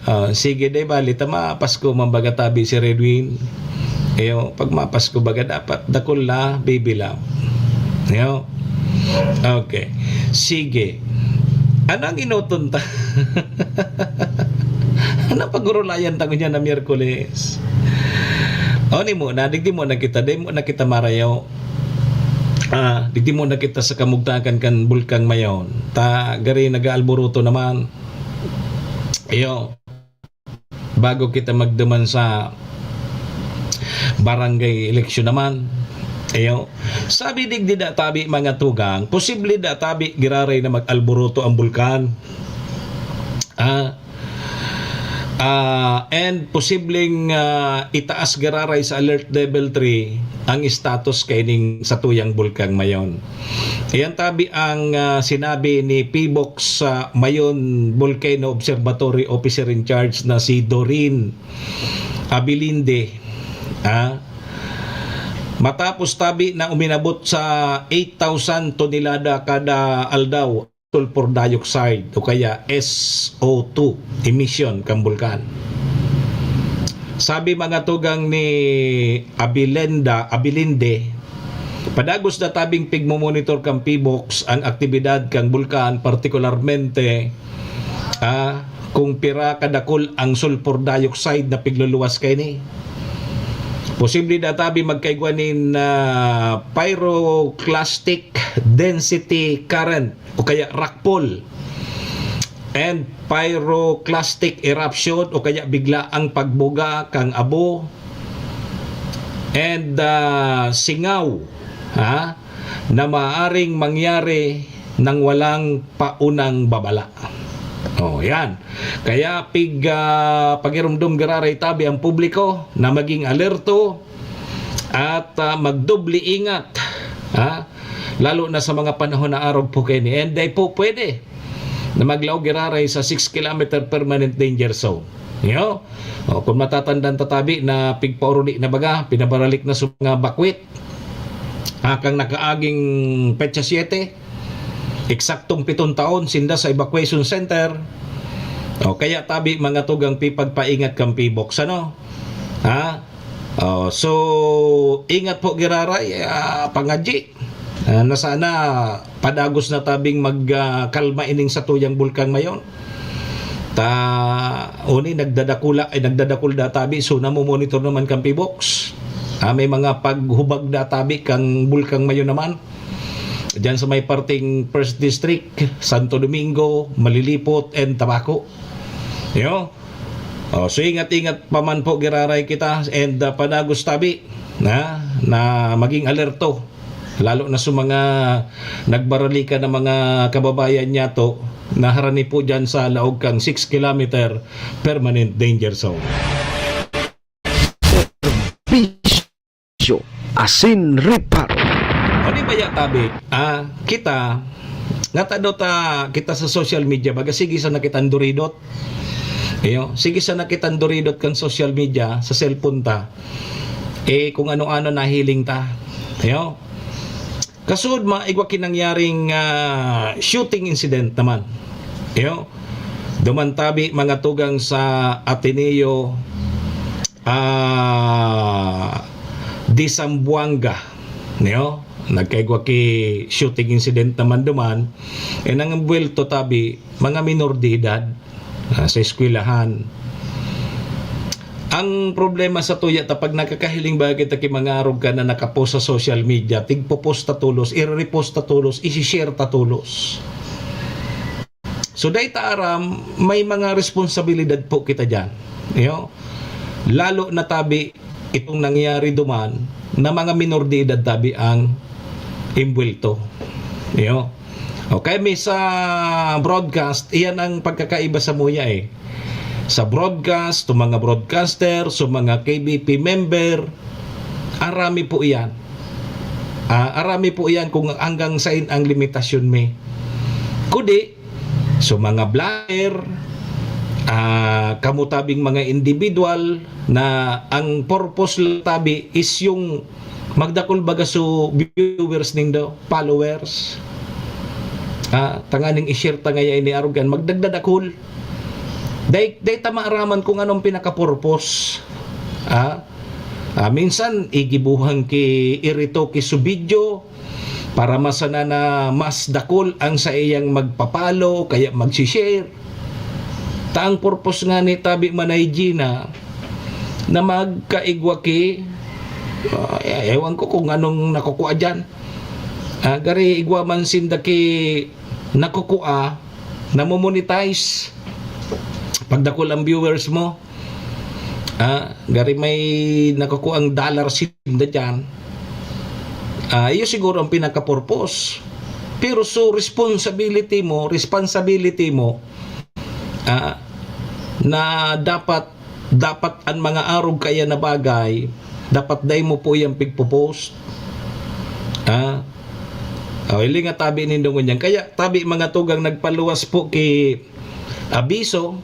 Oh, sige, di bali, ta mapasko man baga tabi si Redwin. Iyo, pag mapasko baga, dapat dakul na, Baby Love. Iyo. Okay. Sige. Ano ang inuton ta? Ano pagurulayan ta ngunyan na Miyerkules? O, ni mo na, digdi mo na kita, di mo na kita marayaw. Ah, digdi mo na kita sa kamugtakan kan Bulkang Mayon. Ta, gari nag-aalburuto naman. Iyo. Bago kita magduman sa barangay election naman. Iyo. Sabi digdi da tabi, mga tugang, posible da tabi giraray na mag-alboroto ang bulkan. Ah, ah, and posibleng, ah, itaas giraray sa Alert Level three ang status kaining satuyang Bulkang Mayon. Iyan tabi ang, ah, sinabi ni PHIVOLCS, ah, Mayon Volcano Observatory Officer in Charge na si Doreen Abilinde, ah. Matapos tabi na uminabot sa eight thousand tonelada kada aldaw sulfur dioxide o kaya S O two emission kan bulkan. Sabi, mga tugang, ni Abilenda, Abilinde, padagos na tabing pigmomonitor kan PHIVOLCS ang aktibidad kan bulkan, partikularmente, ah, kung pira kadakul ang sulfur dioxide na pigluluwas kaini. Posible na tabi magkaigwa nin, ah, pyroclastic density current o kaya rockfall, and pyroclastic eruption o kaya bigla ang pagbuga kang abo, and, ah, singaw, ha, na maaring mangyari nang walang paunang babala. Oh, yan. Kaya pig, ah, pagirumdom giraray tabi ang publiko na maging alerto at, ah, magdoble ingat, ha? Lalo na sa mga panahon na arog po kaini. And dai po pwede na maglaog giraray sa six kilometer permanent danger zone. Yo? O, kung matatandaan ta tabi na pigpauruli na baga, pinabaralik na sa mga bakwit. Akang nakaaging petsa siyete, eksaktong pitong taon, sinda sa evacuation center. O, kaya tabi, mga tugang, pipagpaingat kang PHIVOLCS, ano? Ha? Oh, so, ingat po giraray, ah, pangadyi. Ah, na sana padagos na tabing mag, ah, kalma ining satuyang Bulkang Mayon. Ta, uni, nagdadakula, ay, nagdadakul da tabi, so namo-monitor naman kan PHIVOLCS. Ah, may mga paghubag da tabi kang Bulkang Mayon naman. Diyan sa may parting First District, Santo Domingo, Malilipot, and Tabaco. Yo. Oh, so ingat-ingat pa man po giraray kita and, ah, padagos tabi na, na maging alerto, lalo na sa mga nagbaralikan na mga kababayan niyato na harani po diyan sa laog kang six kilometer permanent danger zone. Serbisyo asin reparo. Ano ba ya tabi? Ah, kita, ngata daw ta, kita sa social media, baga sige sana kitang duridot. Iyo, sige sana kitang duridot kan social media, sa cellphone ta. Eh, kung ano-ano nahiling ta. Iyo. Kasud, maigwa kinangyaring, ah, shooting incident naman. Iyo. Duman tabi, mga tugang, sa Ateneo, ah, de Zamboanga, niyo? Nagkaigwa ki shooting incident naman duman. Eh, nang buwelto tabi, mga minor de edad, ah, sa eskwelahan. Ang problema sa tuya ta, pag nakakahiling ba kita ki mga arog ka na nakapost sa social media, tigpopost ta tolos, i-repost ta tolos, isi-share ta tolos. So, dai ta aram, may mga responsabilidad po kita diyan. Iyo? Lalo na tabi itong nangyari duman na mga minor de edad tabi ang imbuwelto. Iyo? Okay, may sa broadcast, iyan ang pagkakaiba sa muya eh. Sa broadcast, sa mga broadcaster, sa mga K B P member, Arami po iyan. Ah, arami po iyan kung hanggang sain ang limitasyon mi. Kudi, so mga blogger, ah, kamo tabing mga individual na ang purpose lang tabi is yung magdakul baga so viewers nindo, followers. Ah, tanganing i-share ta ngaya ini arog kan magdagdadakul. Dai, dai ta maaraman kung anong pinaka-purpose. Ah, ah, minsan igibuhan ki irito ki so video para masana na mas dakul ang saiyang magpa-follow kaya magsi-share. Ta ang purpose nga ni tabi man ay Gina na magkaigwa ki, ah, ewan ko kung anong nakukua diyan. Ah, gari igwa man sinda ki nakukua, namomonetize. Pagdakul ang viewers mo, ah, gari may nakukuang dollar sinda diyan. Ah, iyo siguro ang pinaka-purpose. Pero so responsibility mo, responsibility mo, ah, na dapat, dapat ang mga arog kaya na bagay, dapat dai mo po yan pigpo-post. Ah, oh, ili nga tabi nindo ngunyan. Kaya tabi mga tugang nagpaluwas po ki abiso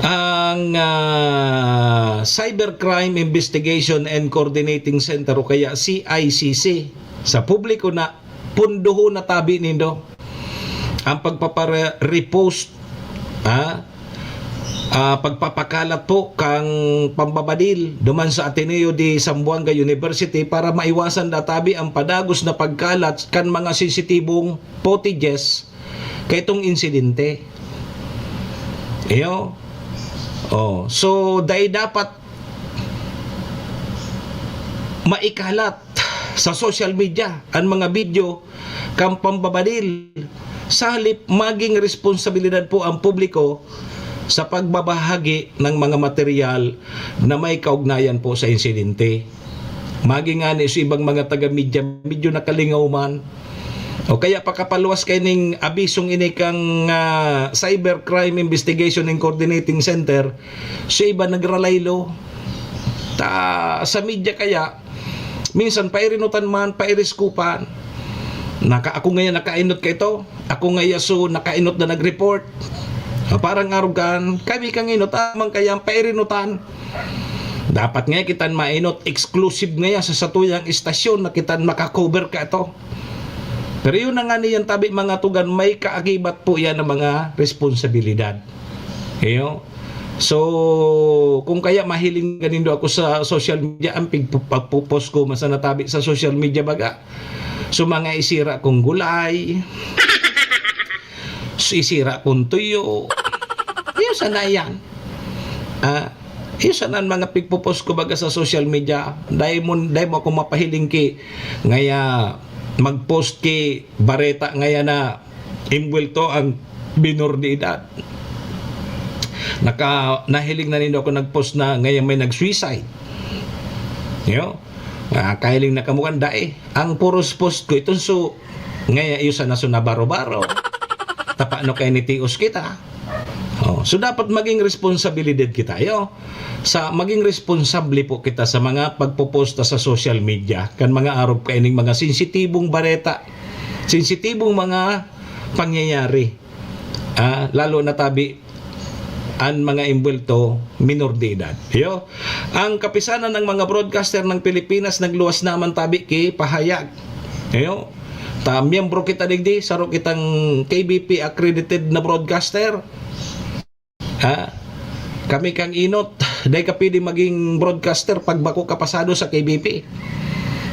ang, ah, Cybercrime Investigation and Coordinating Center o kaya C I C C sa publiko na pundohon na tabi nindo ang pagpapare-, repost, ha? Ah, pagpapakalat po kang pambabadil duman sa Ateneo de Zamboanga University para maiwasan na tabi ang padagos na pagkalat kan mga sensitibong footages kaitong insidente. Iyo. Oh, so dai dapat maikalat sa social media ang mga video kan pambabadil. Sa halip, maging responsibilidad po ang publiko sa pagbabahagi ng mga material na may kaugnayan po sa insidente. Maging ngani sa ibang mga taga-media, medyo nakalingaw man. O kaya pakapaluwas kay ning abisong ini kang, ah, Cybercrime Investigation and Coordinating Center, sa iba nagralaylo. Ta, sa media kaya, minsan pairinutan man, pairiskupan. Naka-, ako ngayon nakainot ka ito, ako ngayon so nakainot na nag-report. Ah, parang arogan, kami kang inot, amang kaya pairinutan. Dapat nga kitan mainot, exclusive nga yan sa satuyang istasyon na kitan makakover ka ito. Pero yun na nga niyan, tabi mga tugan, may kaagibat po yan ng mga responsibilidad. Iyo. So, kung kaya mahiling ganindo ako sa social media, ang pig-, pagpo-post ko, mas natabi sa social media baga. So, mga isira kong gulay, so, isira kong tuyo. Iyo sana yan. Ah, iyo sana ang mga pigpo-post ko baga sa social media. Dai mo, dai mo ako mapahiling ki, ngaya mag-post ki bareta ngaya na imbuwelto ang minor de edad. Naka-, nahiling na nindo ako nag-post na ngayon may nag-suicide. Yo? Ah, kahiling na kamo kan dai. Ang puros post ko, itong su-, ngayon, iyo sana su nabaro-baro. Tapano kay nitios kita. Oh, so dapat maging responsibilidad kita, yo. Sa maging responsable po kita sa mga pagpoposta sa social media, kan mga arog kaining mga sensitibong bareta, sensitibong mga pangyayari. Ah, lalo na tabi an mga imbuwelto minor de edad. Iyo, ang Kapisanan ng mga Broadcaster ng Pilipinas nagluwas naman tabi ki pahayag. Iyo, ta miyembro kita digdi, saro kitang K B P accredited na broadcaster. Ha? Kami kang inot, dai ka pwede maging broadcaster pag bako ka pasado sa K B P.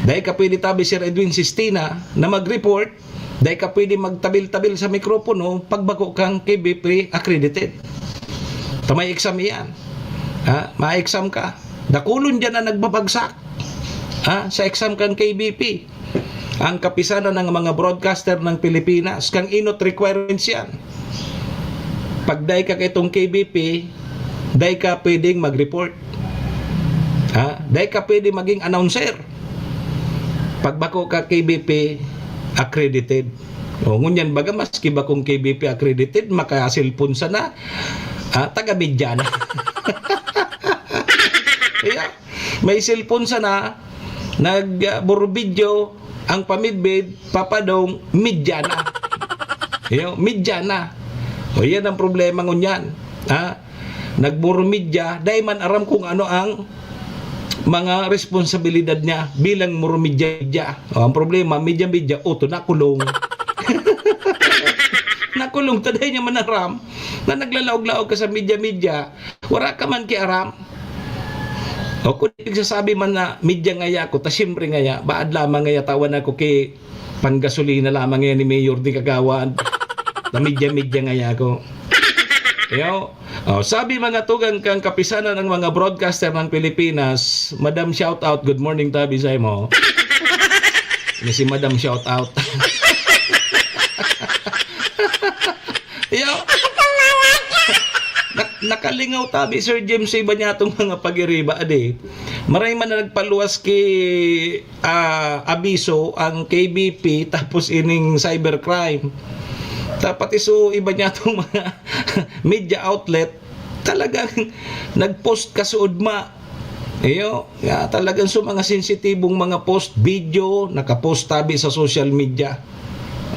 Dai ka pwede tabi, Sir Edwin Sistina, na mag-report, dai ka pwede magtabil-tabil sa mikropono pag bako kang K B P accredited. Ta may exam iyan. Ha? Ma-exam ka. Dakulon diyan na nagbabagsak. Ha? Sa exam kang K B P. Ang Kapisanan ng mga Broadcaster ng Pilipinas, kang inot requirements yan. Pag dai ka kaitong K B P, dai ka pwedeng mag-report. Ha? Dai ka pwede maging announcer. Pag bako ka K B P accredited. O, ngunyan baga, maski bakong K B P accredited, maka-cellphone sana, ah, taga-media na. Iya. May cellphone sana, nag, ah, burubidyo ang pamidbid, papadong, media na. Iyo, media na. O, yan ang problema ngunyan. Ha? Nagmurumidya, dai man aram kung ano ang mga responsibilidad niya bilang murumidya-midya. O, ang problema, midya-midya, oto, nakulong. Nakulong, ta dai niya man aram na naglalaog-laog ka sa midya-midya, wara ka man kiaram. O kung ipigsasabi man na midya ngaya ako, ta siyempre ngaya, baad lamang ngaya tawan ako ki panggasolina lamang ngayan ni Mayor di kagawad. Na midya-midya ngaya ako. Yo, oh, sabi mga tugang kan kapisanan ng mga broadcaster ng Pilipinas, Madam Shout Out, good morning tabi sa imo. Ini si Madam Shout Out. Yo. Nak- nakalingaw tabi, Sir James, sa iba niya itong mga pag-iriba, adi. Maray man na nagpaluwas ki, ah, abiso ang K B P, tapos ining cybercrime. Dapat iso iba niya itong mga media outlet, talagang nag-post kasuodma. Iyo, ya, talagang so mga sensitibong mga post, video, nakapost tabi sa social media.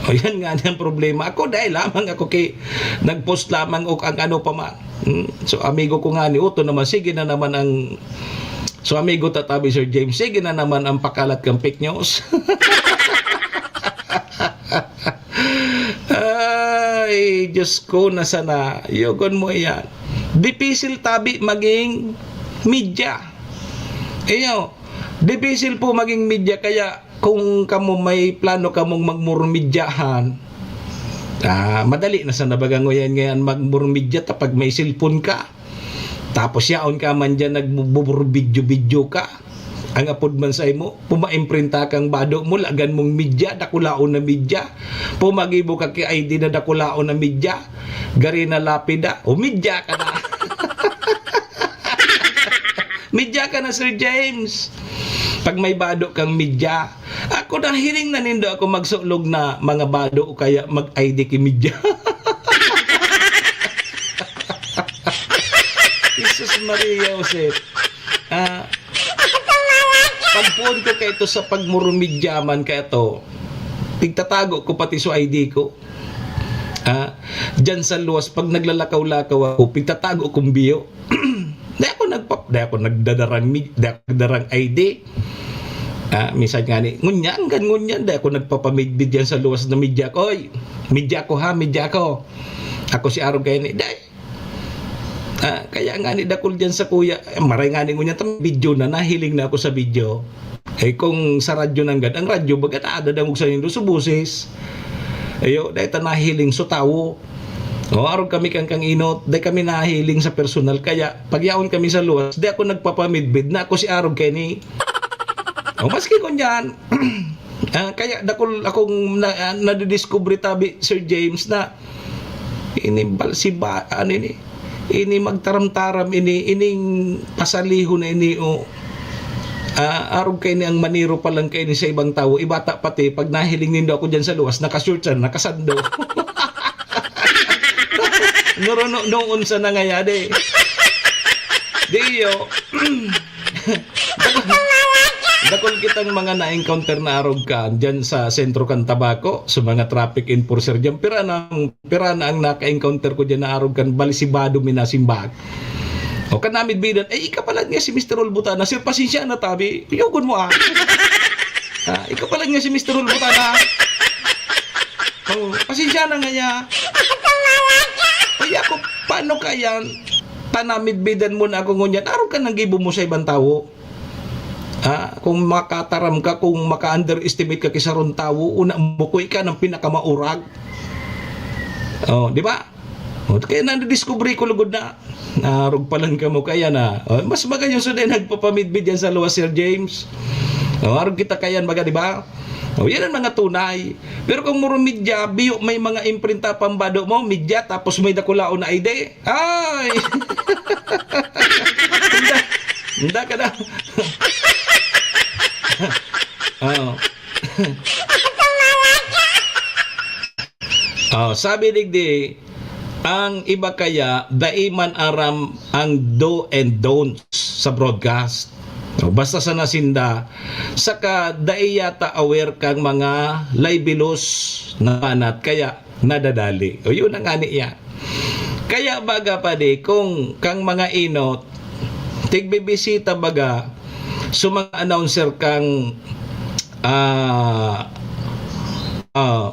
O, yan nga ang problema. Ako, dahil lamang ako kay nag-post lamang o ang ano pa man. Hmm? So, amigo ko nga ni Uto naman, sige na naman ang... So, amigo tatabi, Sir James, sige na naman ang pakalat kang fake news. Ay, Diyos ko, na sana. Yogon mo yan. Dipisil tabi maging media. Iyo, dipisil po maging media, kaya kung kamo may plano kamong magmurmidyahan, ah, madali na sana baga nguyan ngayan magmurmidya ta pag may cellphone ka. Tapos yaon ka man diyan, nagbuburbidyo-bidyo ka. Ang apod man sa imo, pumaimprenta kang bado mo, lagan mong media, dakulaon na media. Pumagibo ka ki I D na dakulaon na media. Gari na lapida, o media ka na. Media ka na, Sir James. Pag may bado kang media, ako, nahiling na nindo ako magsulog na mga bado o kaya mag-I D ki media. Jesus Maria Joseph. Ah, pagpuon ko kaito sa pagmurumidyaman kaito, pigtatago ko pati so I D ko. Ah, diyan sa luwas, pag naglalakaw-lakaw ako, pigtatago kong biyo. Di ako nagpap-, di ako nagdadarang mi-, di ako nagdarang I D. Ah, minsan nga ni, ngunyan, kan ngunyan, di ako nagpapamidbid yan sa luwas na media ko. Oy, media ko ha, media ko. Ako si Arog kayo ni, di. Ah, kaya nga ni dakul diyan sa kuya, eh, maray nga ni ngunyan, tam-, video na, nahiling na ako sa video. Eh, kung sa radyo nanggad, ang radyo, baga naadadangog sa nindo, so boses. Ayo, dahil ta nahiling, so tawo. O, arog kami kang, kang inot, dahil kami nahiling sa personal. Kaya, pag yaon kami sa luwas, di ako nagpapamidbid na ako si Arog Kenny. O, maski ngunyan, ah, kaya dakul akong na, ah, nadidiscover tabi, Sir James, na ini bal-, si ba, ano ini? Ini magtaram-taram ini, ining pasalihon na ini, o, ah, arog kaini ang maniro pa lang kaini sa ibang tawo. Ibata pati, pag nahiling nindo ako diyan sa luwas, naka-shorts na, nakasando. Nuruno, noon sa nangayade. Di iyo. Dakul, dakul kitang mga na-encounter na arog kan, diyan sa sentro kan Tabaco, sa mga traffic enforcer diyan. Pira na ang, pira na ang naka-encounter ko diyan na arog kan, balisibado mi nasimbag. O, kan namidbidan, "Ay, ika pala nga si Mister Ulbutana, sir, pasensya na tabi." Yogon mo, ah. Ah, ika pala nga si Mister Ulbutana. Oh, pasensya na nga ya. Ay, ako, paano kaya? Tanamidbidan mo na ako ngunyan. Arog ka nang gibo mo sa ibang tawo. Ah, kung makataram ka, kung maka-underestimate ka ki sarong tawo, una mo ko ika ng pinakamaurag. Oh, di ba? Oh, kaya nadidiscovery ko lugod na, narog pa lang kamo kaya na. Oh, mas magayon so din nagpapamidbid yan sa luwas, Sir James. Oh, arog kita kayan, baga, di ba? Oh, yan ang mga tunay. Pero kung muro media, biyo may mga imprinta pambado mo, media, tapos may dakulaon na I D. Ay! Hindi, hindi ka na. Oh. Oh, sabi digdi, ang iba kaya, dai man aram ang do and don'ts sa broadcast. O, basta sana sinda, saka dai yata aware kang mga libelous na banat, kaya nadadali. O, yun ang ani niya. Kaya baga, padi, kung kang mga enot, tigbibisita baga, so mga announcer kang, ah, ah,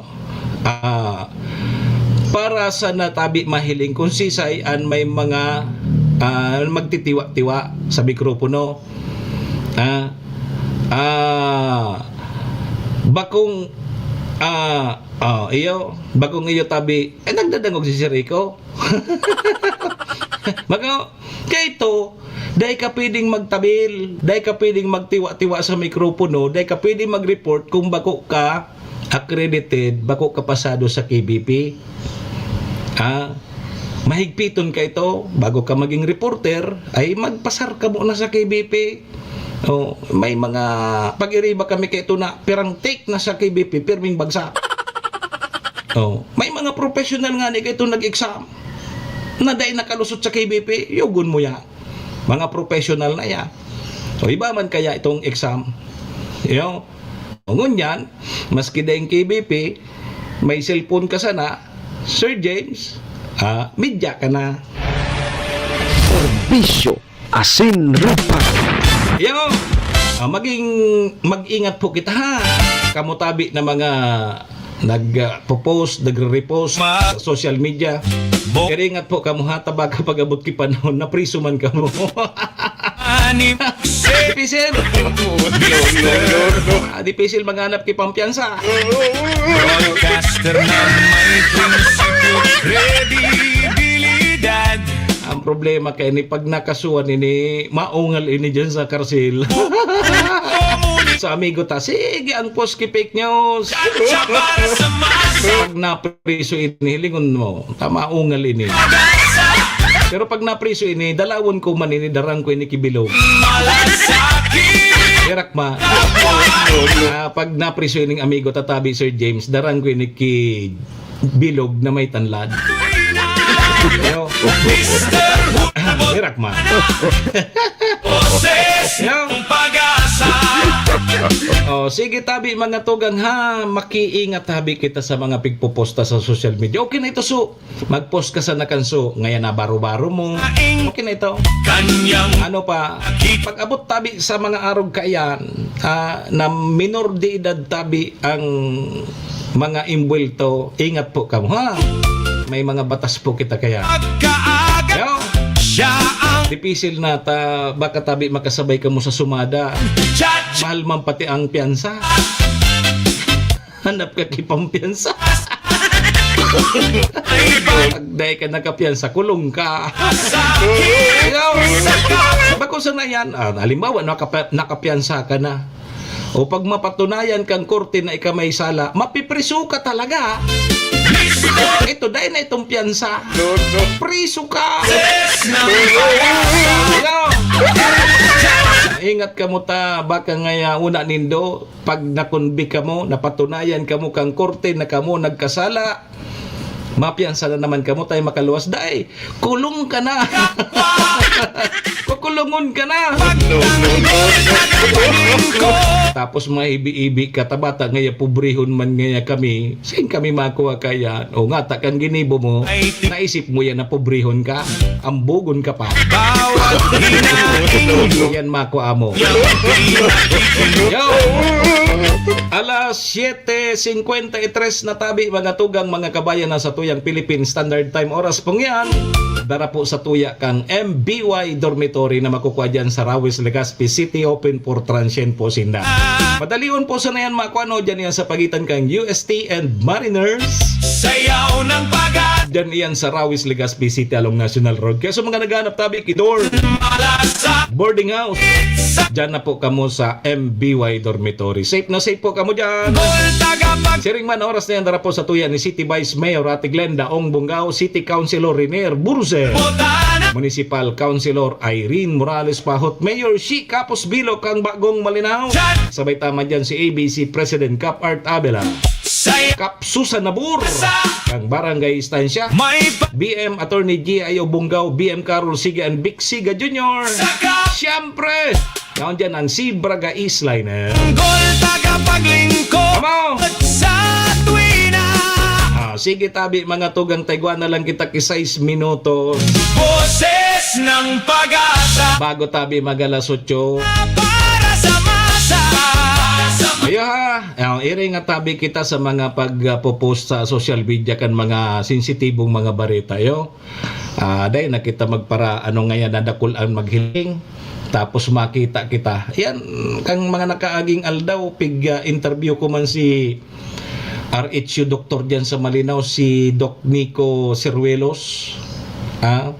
ah, para sana tabi mahiling kung sisay an may mga, ah, magtitiwa-tiwa sa mikropono. Ah, ah, bakong, ah, ah, iyo, bakong iyo tabi, eh, nagdadangog si Sir Rico. Bako, kaya ito, dai ka pwedeng magtabil, dai ka pwedeng magtiwa-tiwa sa mikropono, dai ka pwedeng mag-report kung bako ka accredited, bako ka pasado sa K B P. Ah, mahigpiton ka ito, bago ka maging reporter, ay magpasar ka muna sa K B P. Oh, may mga pag-iriba kami kay ito na pirang take na sa K B P, pirming bagsak. Oh, may mga professional nga ni kay ito nag-exam na dai nakalusot sa K B P, yugon mo yan. Mga professional na yan. O iba man kaya itong exam. Yo. O ngunyan, maski daing K B P, may cellphone ka sana, Sir James, ah, media ka na. Serbisyo, asin rupa. Yo, ah, maging, mag-ingat po kita, ha. Kamo tabi na mga nag, ah, popost, nagre-repost sa social media. Bo- Pero ingat po kamo, ha, ta baka pag-abot ki panahon, napriso man kamo. Ani Dipisil. Ah, dipisil maghanap ki pampiyansa. Broadcaster na may prinsipyo, kredibilidad. Ang problema kay ni pag nakasuhan ini, maungal ini diyan sa karsil. Sa amigo ta, sige, ang post ki fake news. Pag napriso ini, hilingon mo, ta maungal ini. Pero pag napriso ini, dalawon ko man ini, darang ko ini ki bilog. Herak ma. Ah, pag napriso ining amigo ta tabi, Sir James, darang ko ini ki bilog na may tanlad. Yo. Herak ma. Yo. Oh, sige tabi mga tugang ha, makiingat tabi kita sa mga pigpoposta sa social media. Okay na ito, so mag-post ka sana kan so, ngayon na baro-baro mo. Okay na ito. Ano pa? Pag-abot tabi sa mga arog kaiyan, ah, na minor de edad tabi ang mga imbuwelto, ingat po kamo, ha? May mga batas po kita kaya. Yo! Dipisil na ta, baka tabi makasabay kamo sa sumada. Mahal man pati ang piyansa. Hanap ka ki pampiyansa. Pag dai ka nakapiyansa, kulong ka. Yo! Bako sana yan. Ah, halimbawa, nakapa-, nakapiyansa ka na. O pag mapatunayan kang korte na ika may sala, mapipriso ka talaga. Ito, dai na itong piyansa. No, no. Priso ka. Yo! Ingat kamo ta, baka ngaya una nindo, pag nakonbik kamo, napatunayan kamo kang korte na kamo nagkasala, mapiyansa na naman kamo, tayo makaluwas. Dai, kulong ka na. Kukulungon ka na. Tapos mahibi-ibi ka, tabata ngaya, pobrehon man ngaya kami. Saan kami makuha kaya? O nga, ta kan ginibo mo, naisip mo yan na pobrehon ka. Ambugon ka pa. Bawat hinaing. Yan makuha mo. Yo! Alas siyete singkwenta y tres na tabi, mga tugang, mga kabayan, na sa tuyang Philippine Standard Time. Oras pong yan, dara po sa tuya kang M B Y Dormitory na makukuha dyan sa Rawis, Legazpi City. Open for transient po sinda. Madalion po sana yan makuha, no? Dyan yan sa pagitan kang U S T and Mariners. Sayaw ng pag- Dyan iyan sa Rawis, Legazpi City, along National Road. Kaya sa mga naghahanap tabi, Kidor, Malasa, boarding house, dyan na po kamo sa M B Y Dormitory. Safe na safe po kamo dyan. Gol, tagapag- Siring man, oras na yan, dara po sa tuya ni City Vice Mayor Ate Glenda Ong Bungao, City Councilor Renier Burse, Botana. Municipal Councilor Irene Morales Pahot, Mayor Shi Kapos Bilo kang Bagong Malinao. Dyan. Sabay tama dyan si A B C President Cap Art Abela. Kapsusa Nabor, ang Barangay Estancia, B M Attorney G I O Bunggaw, B M Carol Siga and Vic Siga Junior. Siyempre, naon dyan ang Sibraga Eastliner. Gol tagapaglingkod Come on! Sa tuwina. Ah, sige tabi, mga tugang, taigwa na lang kita ki sais minutos. Boses ng Pag-asa. Bago tabi mag alas otso. Para sa masa. Ayo ha, ang iri nga tabi kita sa mga pag-post sa social media kan mga sensitibong mga bareta, yo. Ah, dai na kita magpara-, ano nga yan, nadakul ang maghiling. Tapos makita kita. Yan, kang mga nakaaging aldaw, pig, ah, interview ko man si R H U doktor diyan sa Malinao, si Doc Nico Ceruelos. Ah,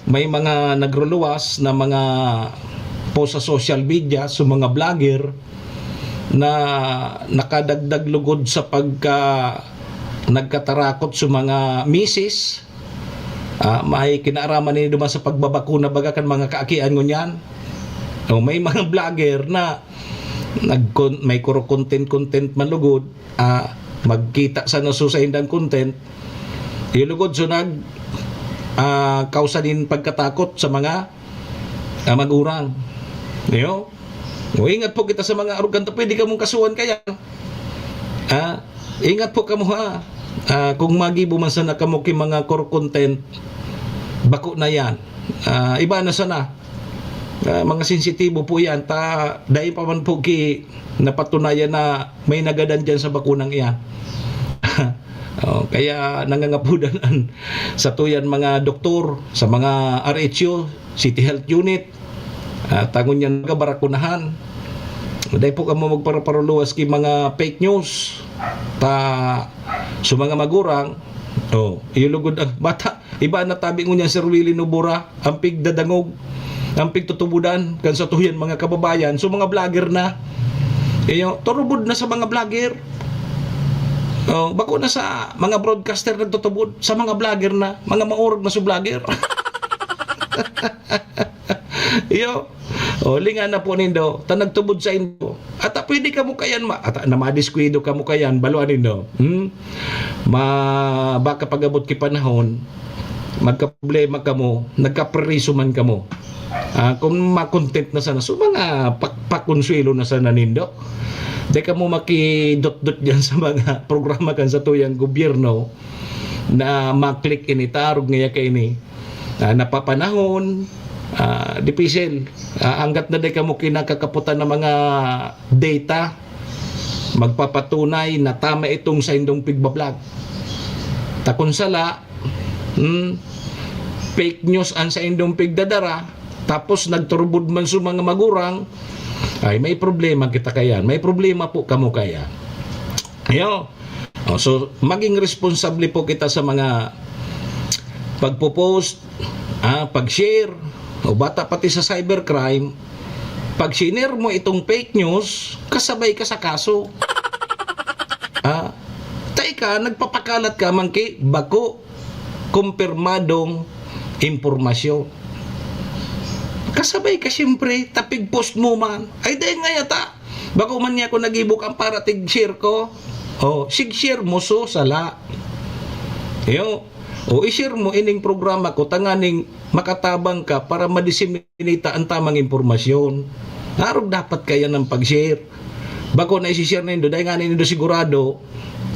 may mga nagruluwas na mga post sa social media, sa mga vlogger na nakadagdag lugod sa pagka nagkatarakot sa mga misis. Ah, may kinaaraman nindo man sa pagbabakuna baga kan mga kaakian ngunyan. O, may mga vlogger na nag-, may kuro content-content man lugod, ah, magkita sana so sa indang content. Iyo lugod so nag, ah, kausa nin pagkatakot sa mga, ah, magurang. Iyo. O, ingat po kita sa mga arogante. Pwede kamong kasuhan kaya. Ah, ingat po kamo ha. Ah, kung magibo man sana kamo ki mga core content, bako na yan. Ah, iba na sana. Ah, mga sensitibo po yan. Ta, dahil pa man po ki napatunayan na may nagadan dyan sa bakunang iyan. Oh, kaya nangangapudan an sa tuyan mga doktor, sa mga R H U, City Health Unit, ah, tangon yan mga barakunahan. Dai po kamo magparaparuluwas ki mga fake news. Ta, sa mga magurang, oh, iyo lugod ang bata. Iba na tabi ngunyan, Sir Willie Nobura, ang pigdadangog, ang pigtutubudan, kan sa tuyan mga kababayan. So, mga vlogger na. Iyo, turubod na sa mga vlogger. Oh, bako na sa mga broadcaster nagtutubod, sa mga vlogger na, mga maurog na sa vlogger. Iyo. O, linga na po nindo. Ta nagtubod sa indo. At, ah, pwede kamo kayan ma-, at, ah, na madiskwidado kamo kayan, balwa nindo. Hmm? Ma-, baka pag-abot ki panahon, magkaproblema kamo, nagkapririso man kamo. Ah, kung makontent na sana, so mga pak-, pakonsuelo na sana nindo. Di kamo makidot-dot diyan sa mga programa kan sa tuyang gobyerno na ma-click ini, tarog ngaya kaini. Ah, napapanahon, ah, dipisil. Ah, hanggat na di kamo kinakakaputan ng mga data, magpapatunay na tama itong saindong pigbablag. Ta kun sala, hmm, fake news ang saindong pigdadara, tapos nagturubod man sa mga magurang, ay may problema kita kayan. May problema po kamo kaya. Ayo. Oh, so, maging responsable po kita sa mga pagpo-post, ah, pag-share, o bata pati sa cybercrime. Pag shinare mo itong fake news, kasabay ka sa kaso. Ah, ta ika, nagpapakalat ka man ki bako kumpirmadong impormasyon. Kasabay ka, siyempre, ta pig-post mo man. Ay, dahil nga yata, bako man niya ako nag-ibok ang para tig-share ko. O, sig-share mo, so, sala. Yo, o, i-share mo ining programa ko, tanganing makatabang ka para ma-disseminate ang tamang impormasyon. Narog dapat kaya ng pag-share. Bako na isi-share nindo, dahil nga nindo sigurado,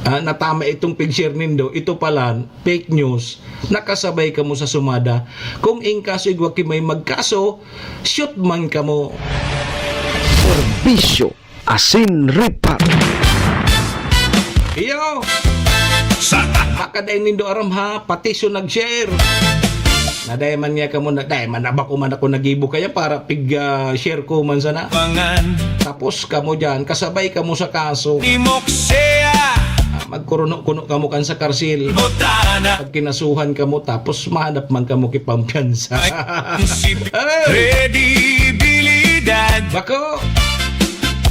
ah, na tama itong pig-share nindo, ito pala, fake news, nakasabay kamo sa sumada. Kung in kaso igwa ki may magkaso, shoot man kamo. Serbisyo asin reparo. Iyo! Sa baka dai nindo aram ha, pati so nag-share. Na dai man niya kamo na, dai man na ba ko man ako nagibo kaya para pig, ah, share ko man sana. Tapos kamo dyan, kasabay kamo sa kaso. Imoksea. Ah, magkuruno-kuno kamo kan sa karsil. Butana. Pag kinasuhan kamo, tapos mahanap man kamo kipampiyansa. Ay, si Hey! Credibilidad. Bako!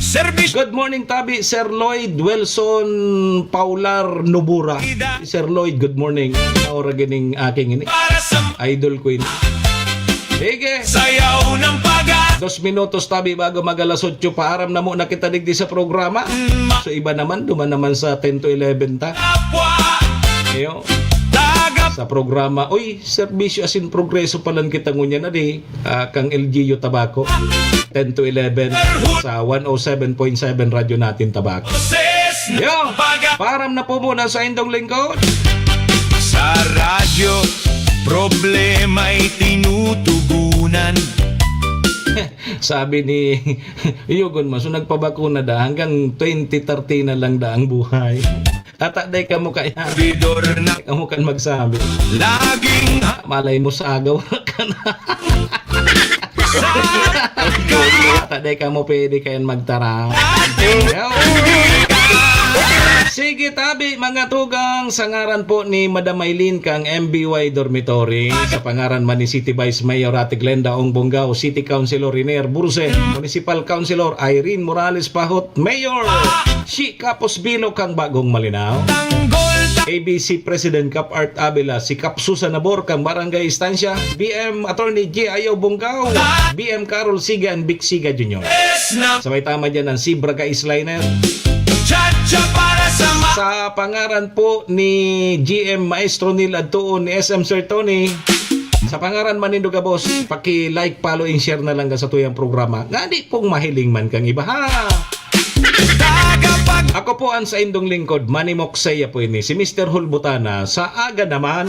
Serbisyo. Good morning, tabi, Sir Lloyd Wilson Paular Nobura. Sir Lloyd, good morning. Naora gining aking ini. Para sa Idol ko ini. Sige. Sayaw ng paga- Dos minutos tabi bago mag-alas otso, paaram na muna kita digdi sa programa. So, iba naman, duman naman sa ten to eleven ta. Iyo. Sa programa, uy, serbisyo asin progreso palan kita ngunyan na di, ah, kang L G U Tabaco. Ten to eleven sa one oh seven point seven Radyo Natin Tabaco. Yo, paaram na po muna sa indong lingkod. Sa radyo, problema'y tinutugunan. Sabi ni Yugon Maso, nagpabakuna da, hanggang twenty thirty na lang da ang buhay. Ata day kamo kaya. Bidor na. Kamo kan magsabi. Laging ha- Malay mo sa agaw ka na. Ata day kamo pwede kayan magtara. Sige, tabi, mga tugang, sa ngaran po ni Madam Aileen kang M B Y Dormitory, sa pangaran man ni City Vice Mayor Ate Glenda Ong Bongao, City Councilor Renier Burse, Municipal Councilor Irene Morales Pahot, Mayor Shi Kapos Bilo kang Bagong Malinao, A B C President Kap Art Abela, si Kap Susan Nabor kang Barangay Estancia, B M Attorney G I O Bongao, B M Carol Siga and Vic Siga Junior. Sabay tama dyan ang Zebra Guys Liner. Sa pangaran po ni G M Maestro Neil Adtuon ni S M Sir Tony, sa pangaran man nindo gabos, paki-like, follow, and share na lang sa tuyang programa. Nga di pong mahiling man kang iba, ha? Ako po ang saindong lingkod, Manny Moksaya po ini, si Mister Hulbutana, sa aga naman.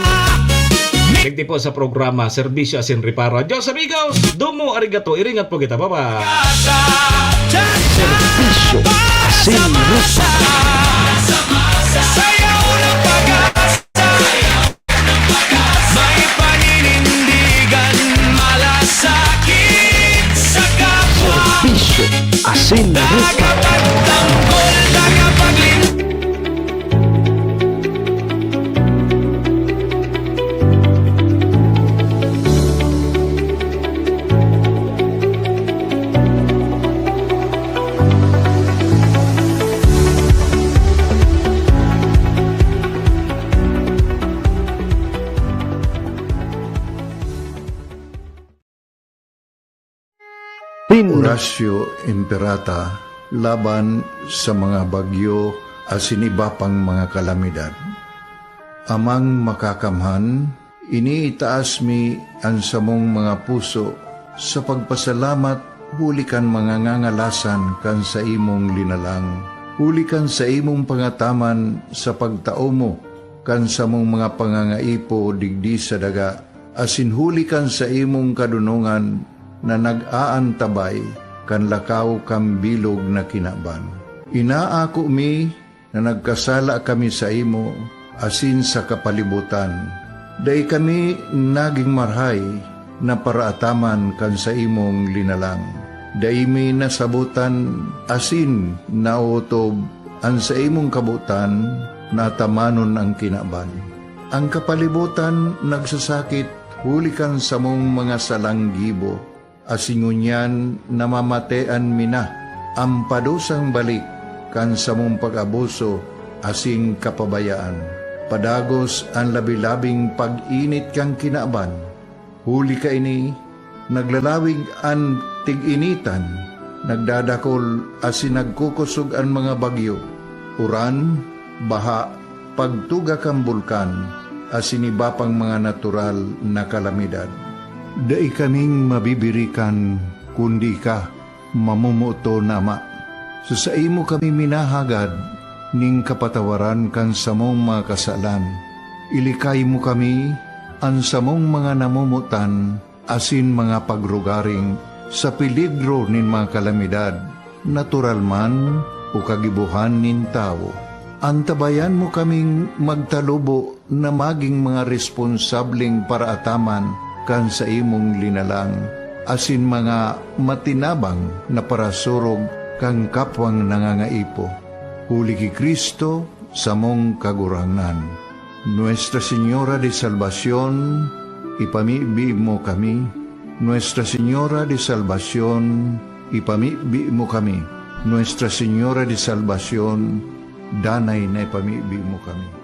Digdi po sa programa, Serbisyo Asin Reparo. Adios, amigos! Domo, arigato, iringat po kita. Bye-bye! Serbisyo Asin Reparo. May paninindigan, malasakit sa kapwa. Serbisyo Asin Reparo. Tagapagtanggol, tagapaglin- Tin- Horacio Imperata laban sa mga bagyo asin iba pang mga kalamidad. Amang Makakamhan, iniitaas mi an samong mga puso sa pagpasalamat huli kan mga ngangalasan kan saimong linalang, huli kan saimong pangataman sa pagtao mo kan samong mga pangangaipo digdi sa daga, asin huli kan saimong kadonongan na nag-aantabay kan lakaw kan bilog na kinaban. Inaako mi na nagkasala kami saimo asin sa kapalibotan. Dai kami nagin marahay na paraataman kan saimong linalang. Dai mi nasabotan asin naotob an saimong kabotan na atamanon an kinaban. An kapalibotan nagsasakit huli kan samong mga salang gibo, asin ngunyan namamatean mi na an padusang balik kan samong pag-abuso asin kapabayaan. Padagos an labi-labing pag-init kan kinaban. Huli kaini, naglalawig an tig-initan, nagdadakol asin nagkukosog an mga bagyo, uran, baha, pagtuga kan bulkan, asin iba pang mga natural na kalamidad. Dai kaming mabibirikan, kundi ika, mamomoton na Ama. Sa saimo kami minahagad nin kapatawaran kan samong mga kasalan. Ilikay mo kami, an samong mga namomotan, asin mga pagrugaring sa peligro nin mga kalamidad, natural man o kagibohan nin tawo. Antabayan mo kaming magtalubo na magin mga responsableng paraataman kan saimong linalang, asin mga matinabang na parasurog kan kapwang nangangaipo. Huli ki Cristo, samong Kagurangnan. Nuestra Señora de Salvacion, ipamibi mo kami. Nuestra Señora de Salvacion, ipamibi mo kami. Nuestra Señora de Salvacion, danay na ipamibi mo kami.